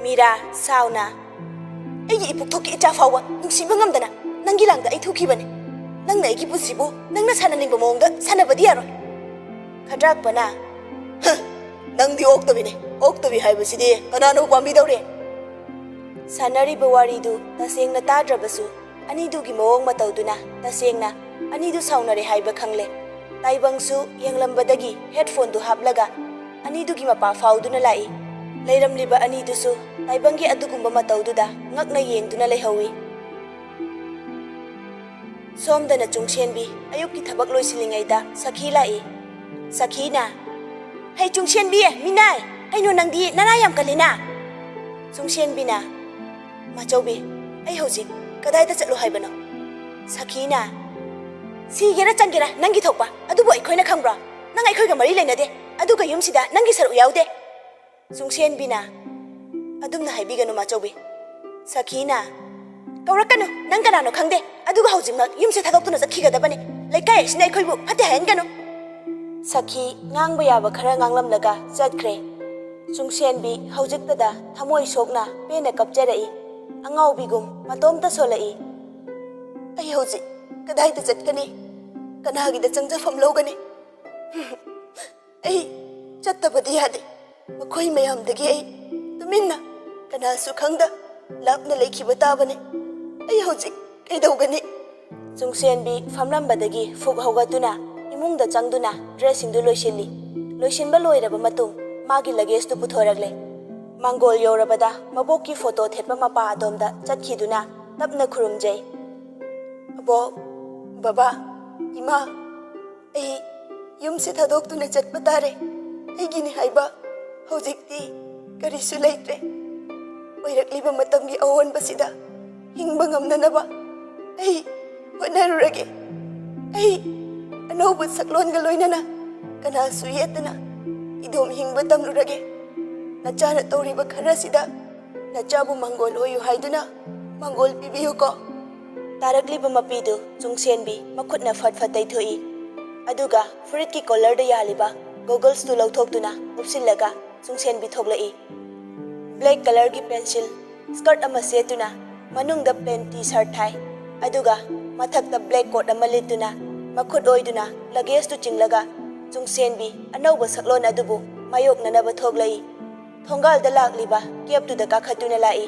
ꯃꯤꯔꯥ, ꯁꯥꯎꯅ, "ꯑꯩꯒꯤ ꯏꯄꯨꯛꯊꯣꯛꯀꯤ ꯏꯆꯥ ꯐꯥꯎꯕ ꯅꯨꯡꯁꯤꯕ ꯉꯝꯗꯅ ꯅꯪꯒꯤ ꯂꯥꯡꯗ ꯑꯩ ꯊꯣꯛꯈꯤꯕꯅꯦ꯫ ꯅꯪꯅ ꯑꯩꯒꯤ ꯄꯨꯟꯁꯤꯕꯨ ꯅꯪꯅ ꯁꯥꯟꯅꯅꯤꯡꯕ ꯃꯑꯣꯡꯗ ꯁꯥꯟꯅꯕꯗꯤ ꯌꯥꯔꯣꯏ꯫" ꯈꯗ꯭ꯔꯥꯛꯄꯅ, "ꯍ, ꯅꯪꯗꯤ ꯑꯣꯛꯇꯕꯤꯅꯦ, ꯑꯣꯛꯇꯕꯤ ꯍꯥꯏꯕꯁꯤꯗꯤ ꯀꯅꯥꯅꯕꯨ ꯄꯥꯝꯕꯤꯗꯧꯔꯤ?" ꯁꯥꯟꯅꯔꯤꯕ ꯋꯥꯔꯤꯗꯨ ꯇꯁꯦꯡꯅ ꯇꯥꯗ꯭ꯔꯕꯁꯨ, ꯑꯅꯤꯗꯨꯒꯤ ꯃꯑꯣꯡ ꯃꯇꯧꯗꯨꯅ ꯇꯁꯦꯡꯅ ꯑꯅꯤꯗꯨ ꯁꯥꯎꯅꯔꯦ ꯍꯥꯏꯕ ꯈꯪꯂꯦ꯫ ꯇꯥꯏꯕꯪꯁꯨ ꯌꯦꯡꯂꯝꯕꯗꯒꯤ ꯍꯦꯗꯐꯣꯟꯗꯨ ꯍꯥꯞꯂꯒ ꯑꯅꯤꯗꯨꯒꯤ ꯃꯄꯥ ꯐꯥꯎꯗꯨꯅ ꯂꯥꯛꯏ꯫ ꯂꯩꯔꯝꯂꯤꯕ ꯑꯅꯤꯗꯨꯁꯨ ꯇꯥꯏꯕꯪꯒꯤ ꯑꯗꯨꯒꯨꯝꯕ ꯃꯇꯧꯗꯨꯗ ꯉꯛꯅ ꯌꯦꯡꯗꯨꯅ ꯂꯩꯍꯧꯏ꯫ ꯁꯣꯝꯗꯅ ꯆꯨꯡꯁꯦꯟꯕꯤ ꯑꯌꯨꯛꯀꯤ ꯊꯕꯛ ꯂꯣꯏꯁꯤꯜꯂꯤꯉꯩꯗ ꯁꯈꯤ ꯂꯥꯛꯏ꯫ ꯁꯈꯤꯅ, "ꯍꯩ ꯆꯨꯡꯁꯦꯟꯕꯤ, ꯃꯤꯅꯥꯏ, ꯀꯩꯅꯣ ꯅꯪꯗꯤ ꯅꯔꯥ ꯌꯥꯝ ꯀꯜꯂꯤꯅ?" ꯆꯨꯡꯁꯦꯟꯕꯤꯅ, "ꯃꯥꯆꯧꯕꯤ, ꯑꯩ ꯍꯧꯖꯤꯛ ꯀꯗꯥꯏꯗ ꯆꯠꯂꯨ ꯍꯥꯏꯕꯅꯣ?" ꯁꯈꯤꯅ, "ꯁꯤꯒꯦꯔꯥ ꯆꯪꯒꯦꯔꯥ ꯅꯪꯒꯤ ꯊꯣꯛꯄ, ꯑꯗꯨꯕꯨ ꯑꯩꯈꯣꯏꯅ ꯈꯪꯕ꯭ꯔꯣ? ꯅꯪ ꯑꯩꯈꯣꯏꯒ ꯃꯔꯤ ꯂꯩꯅꯗꯦ, ꯑꯗꯨꯒ ꯌꯨꯝꯁꯤꯗ ꯅꯪꯒꯤ ꯁꯔꯨꯛ ꯌꯥꯎꯗꯦ꯫" ꯆꯨꯡꯁꯦꯟꯕꯤꯅ, "ꯑꯗꯨꯝꯅ ꯍꯥꯏꯕꯤꯒꯅꯨ ꯃꯥꯆꯧꯕꯤ꯫" ꯁꯈꯤꯅ, "ꯀꯧꯔꯛꯀꯅꯨ, ꯅꯪ ꯀꯅꯥꯅꯣ ꯈꯪꯗꯦ, ꯑꯗꯨꯒ ꯍꯧꯖꯤꯛꯃꯛ ꯌꯨꯝꯁꯦ ꯊꯥꯗꯣꯛꯇꯨꯅ ꯆꯠꯈꯤꯒꯗꯕꯅꯤ꯫ ꯂꯩꯀꯥꯏ ꯑꯁꯤꯅ ꯑꯩꯈꯣꯏꯕꯨ ꯐꯠꯇꯦ ꯍꯥꯏꯍꯟꯒꯅꯨ꯫" ꯁꯈꯤ ꯉꯥꯡꯕ ꯌꯥꯕ ꯈꯔ ꯉꯥꯡꯂꯝꯂꯒ ꯆꯠꯈ꯭ꯔꯦ꯫ ꯆꯨꯡꯁꯦꯟꯕꯤ ꯍꯧꯖꯤꯛꯇꯗ ꯊꯃꯣꯏ ꯁꯣꯛꯅ ꯄꯦꯟꯅ ꯀꯞꯆꯔꯛꯏ꯫ ꯑꯉꯥꯎꯕꯤꯒꯨꯝ ꯃꯇꯣꯝꯇ ꯁꯣꯜꯂꯛꯏ꯫ "ꯑꯩ ꯍꯧꯖꯤꯛ ꯀꯗꯥꯏꯗ ꯆꯠꯀꯅꯤ? ꯀꯅꯥꯒꯤꯗ ꯆꯪꯖꯐꯝ ꯂꯧꯒꯅꯤ? ꯑꯩ ꯆꯠꯇꯕꯗꯤ ꯌꯥꯗꯦ꯫ ꯃꯈꯣꯏ ꯃꯌꯥꯝꯗꯒꯤ ꯑꯩ ꯇꯨꯃꯤꯟꯅ, ꯀꯅꯥꯁꯨ ꯈꯪꯗ, ꯂꯥꯞꯅ ꯂꯩꯈꯤꯕ ꯇꯥꯕꯅꯤ꯫ ꯑꯩ ꯍꯧꯖꯤꯛ ꯀꯩꯗꯧꯒꯅꯤ?" ꯆꯨꯡꯁꯦꯟꯕꯤ ꯐꯝꯂꯝꯕꯗꯒꯤ ꯐꯨꯛ ꯍꯧꯒꯠꯇꯨꯅ ꯏꯃꯨꯡꯗ ꯆꯪꯗꯨꯅ ꯗ꯭ꯔꯦꯁꯁꯤꯡꯗꯨ ꯂꯣꯏꯁꯤꯜꯂꯤ꯫ ꯂꯣꯏꯁꯤꯟꯕ ꯂꯣꯏꯔꯕ ꯃꯇꯨꯡ ꯃꯥꯒꯤ ꯂꯒꯦꯖꯇꯨ ꯄꯨꯊꯣꯔꯛꯂꯦ꯫ ꯃꯥꯡꯒꯣꯜ ꯌꯧꯔꯕꯗ ꯃꯕꯣꯛꯀꯤ ꯐꯣꯇꯣ ꯊꯦꯠꯄ ꯃꯄꯥ ꯑꯗꯣꯝꯗ ꯆꯠꯈꯤꯗꯨꯅ ꯇꯞꯅ ꯈꯨꯔꯨꯝꯖꯩ꯫ "ꯑꯕꯣꯛ, ꯕꯕꯥ, ꯏꯃꯥ, ꯑꯩ ꯌꯨꯝꯁꯤ ꯊꯥꯗꯣꯛꯇꯨꯅ ꯆꯠꯄ ꯇꯥꯔꯦ꯫ ꯑꯩꯒꯤꯅꯤ ꯍꯥꯏꯕ ꯍꯧꯖꯤꯛꯇꯤ ꯀꯔꯤꯁꯨ ꯂꯩꯇ꯭ꯔꯦ꯫ ꯑꯣꯏꯔꯛꯂꯤꯕ ꯃꯇꯝꯒꯤ ꯑꯑꯣꯟꯕꯁꯤꯗ ꯍꯤꯡꯕ ꯉꯝꯅꯅꯕ ꯑꯩ ꯍꯣꯠꯅꯔꯨꯔꯒꯦ꯫ ꯑꯩ ꯑꯅꯧꯕ ꯁꯛꯂꯣꯟꯒ ꯂꯣꯏꯅꯅ ꯀꯅꯥꯁꯨ ꯌꯦꯠꯇꯅ ꯏꯗꯣꯝ ꯍꯤꯡꯕ ꯇꯝꯂꯨꯔꯒꯦ꯫ ꯅꯆꯥꯅ ꯇꯧꯔꯤꯕ ꯈꯔꯁꯤꯗ ꯅꯆꯥꯕꯨ ꯃꯪꯒꯣꯜ ꯑꯣꯏꯌꯨ ꯍꯥꯏꯗꯨꯅ ꯃꯪꯒꯣꯜ ꯄꯤꯕꯤꯌꯨꯀꯣ꯫" ꯇꯥꯔꯛꯂꯤꯕ ꯃꯄꯤꯗꯨ ꯆꯨꯡꯁꯦꯟꯕꯤ ꯃꯈꯨꯠꯅ ꯐꯠ ꯐꯠ ꯇꯩꯊꯣꯛꯏ꯫ ꯑꯗꯨꯒ ꯐꯨꯔꯤꯠꯀꯤ collarꯗ ꯌꯥꯜꯂꯤꯕ goggles ꯇꯨ ꯂꯧꯊꯣꯛꯇꯨꯅ ꯎꯞꯁꯤꯜꯂꯒ ꯆꯨꯡꯁꯦꯟꯕꯤ ꯊꯣꯛꯂꯛꯏ꯫ Black colorꯒꯤ pencil skirt ꯑꯃ ꯁꯦꯠꯇꯨꯅ ꯃꯅꯨꯡꯗ plain T-shirt ꯊꯥꯏ꯫ ꯑꯗꯨꯒ ꯃꯊꯛꯇ black coat ꯑꯃ ꯂꯤꯠꯇꯨꯅ ꯃꯈꯨꯠ ꯑꯣꯏꯗꯨꯅ luggage ꯇꯨ ꯆꯤꯡꯂꯒ ꯆꯨꯡꯁꯦꯟꯕꯤ ꯑꯅꯧꯕ ꯁꯛꯂꯣꯟ ꯑꯗꯨꯕꯨ ꯃꯥꯌꯣꯛꯅꯅꯕ ꯊꯣꯛꯂꯛꯏ꯫ ꯊꯣꯡꯒꯥꯜꯗ ꯂꯥꯛꯂꯤꯕ cab ꯇꯨꯗ ꯀꯥꯈꯠꯇꯨꯅ ꯂꯥꯛꯏ꯫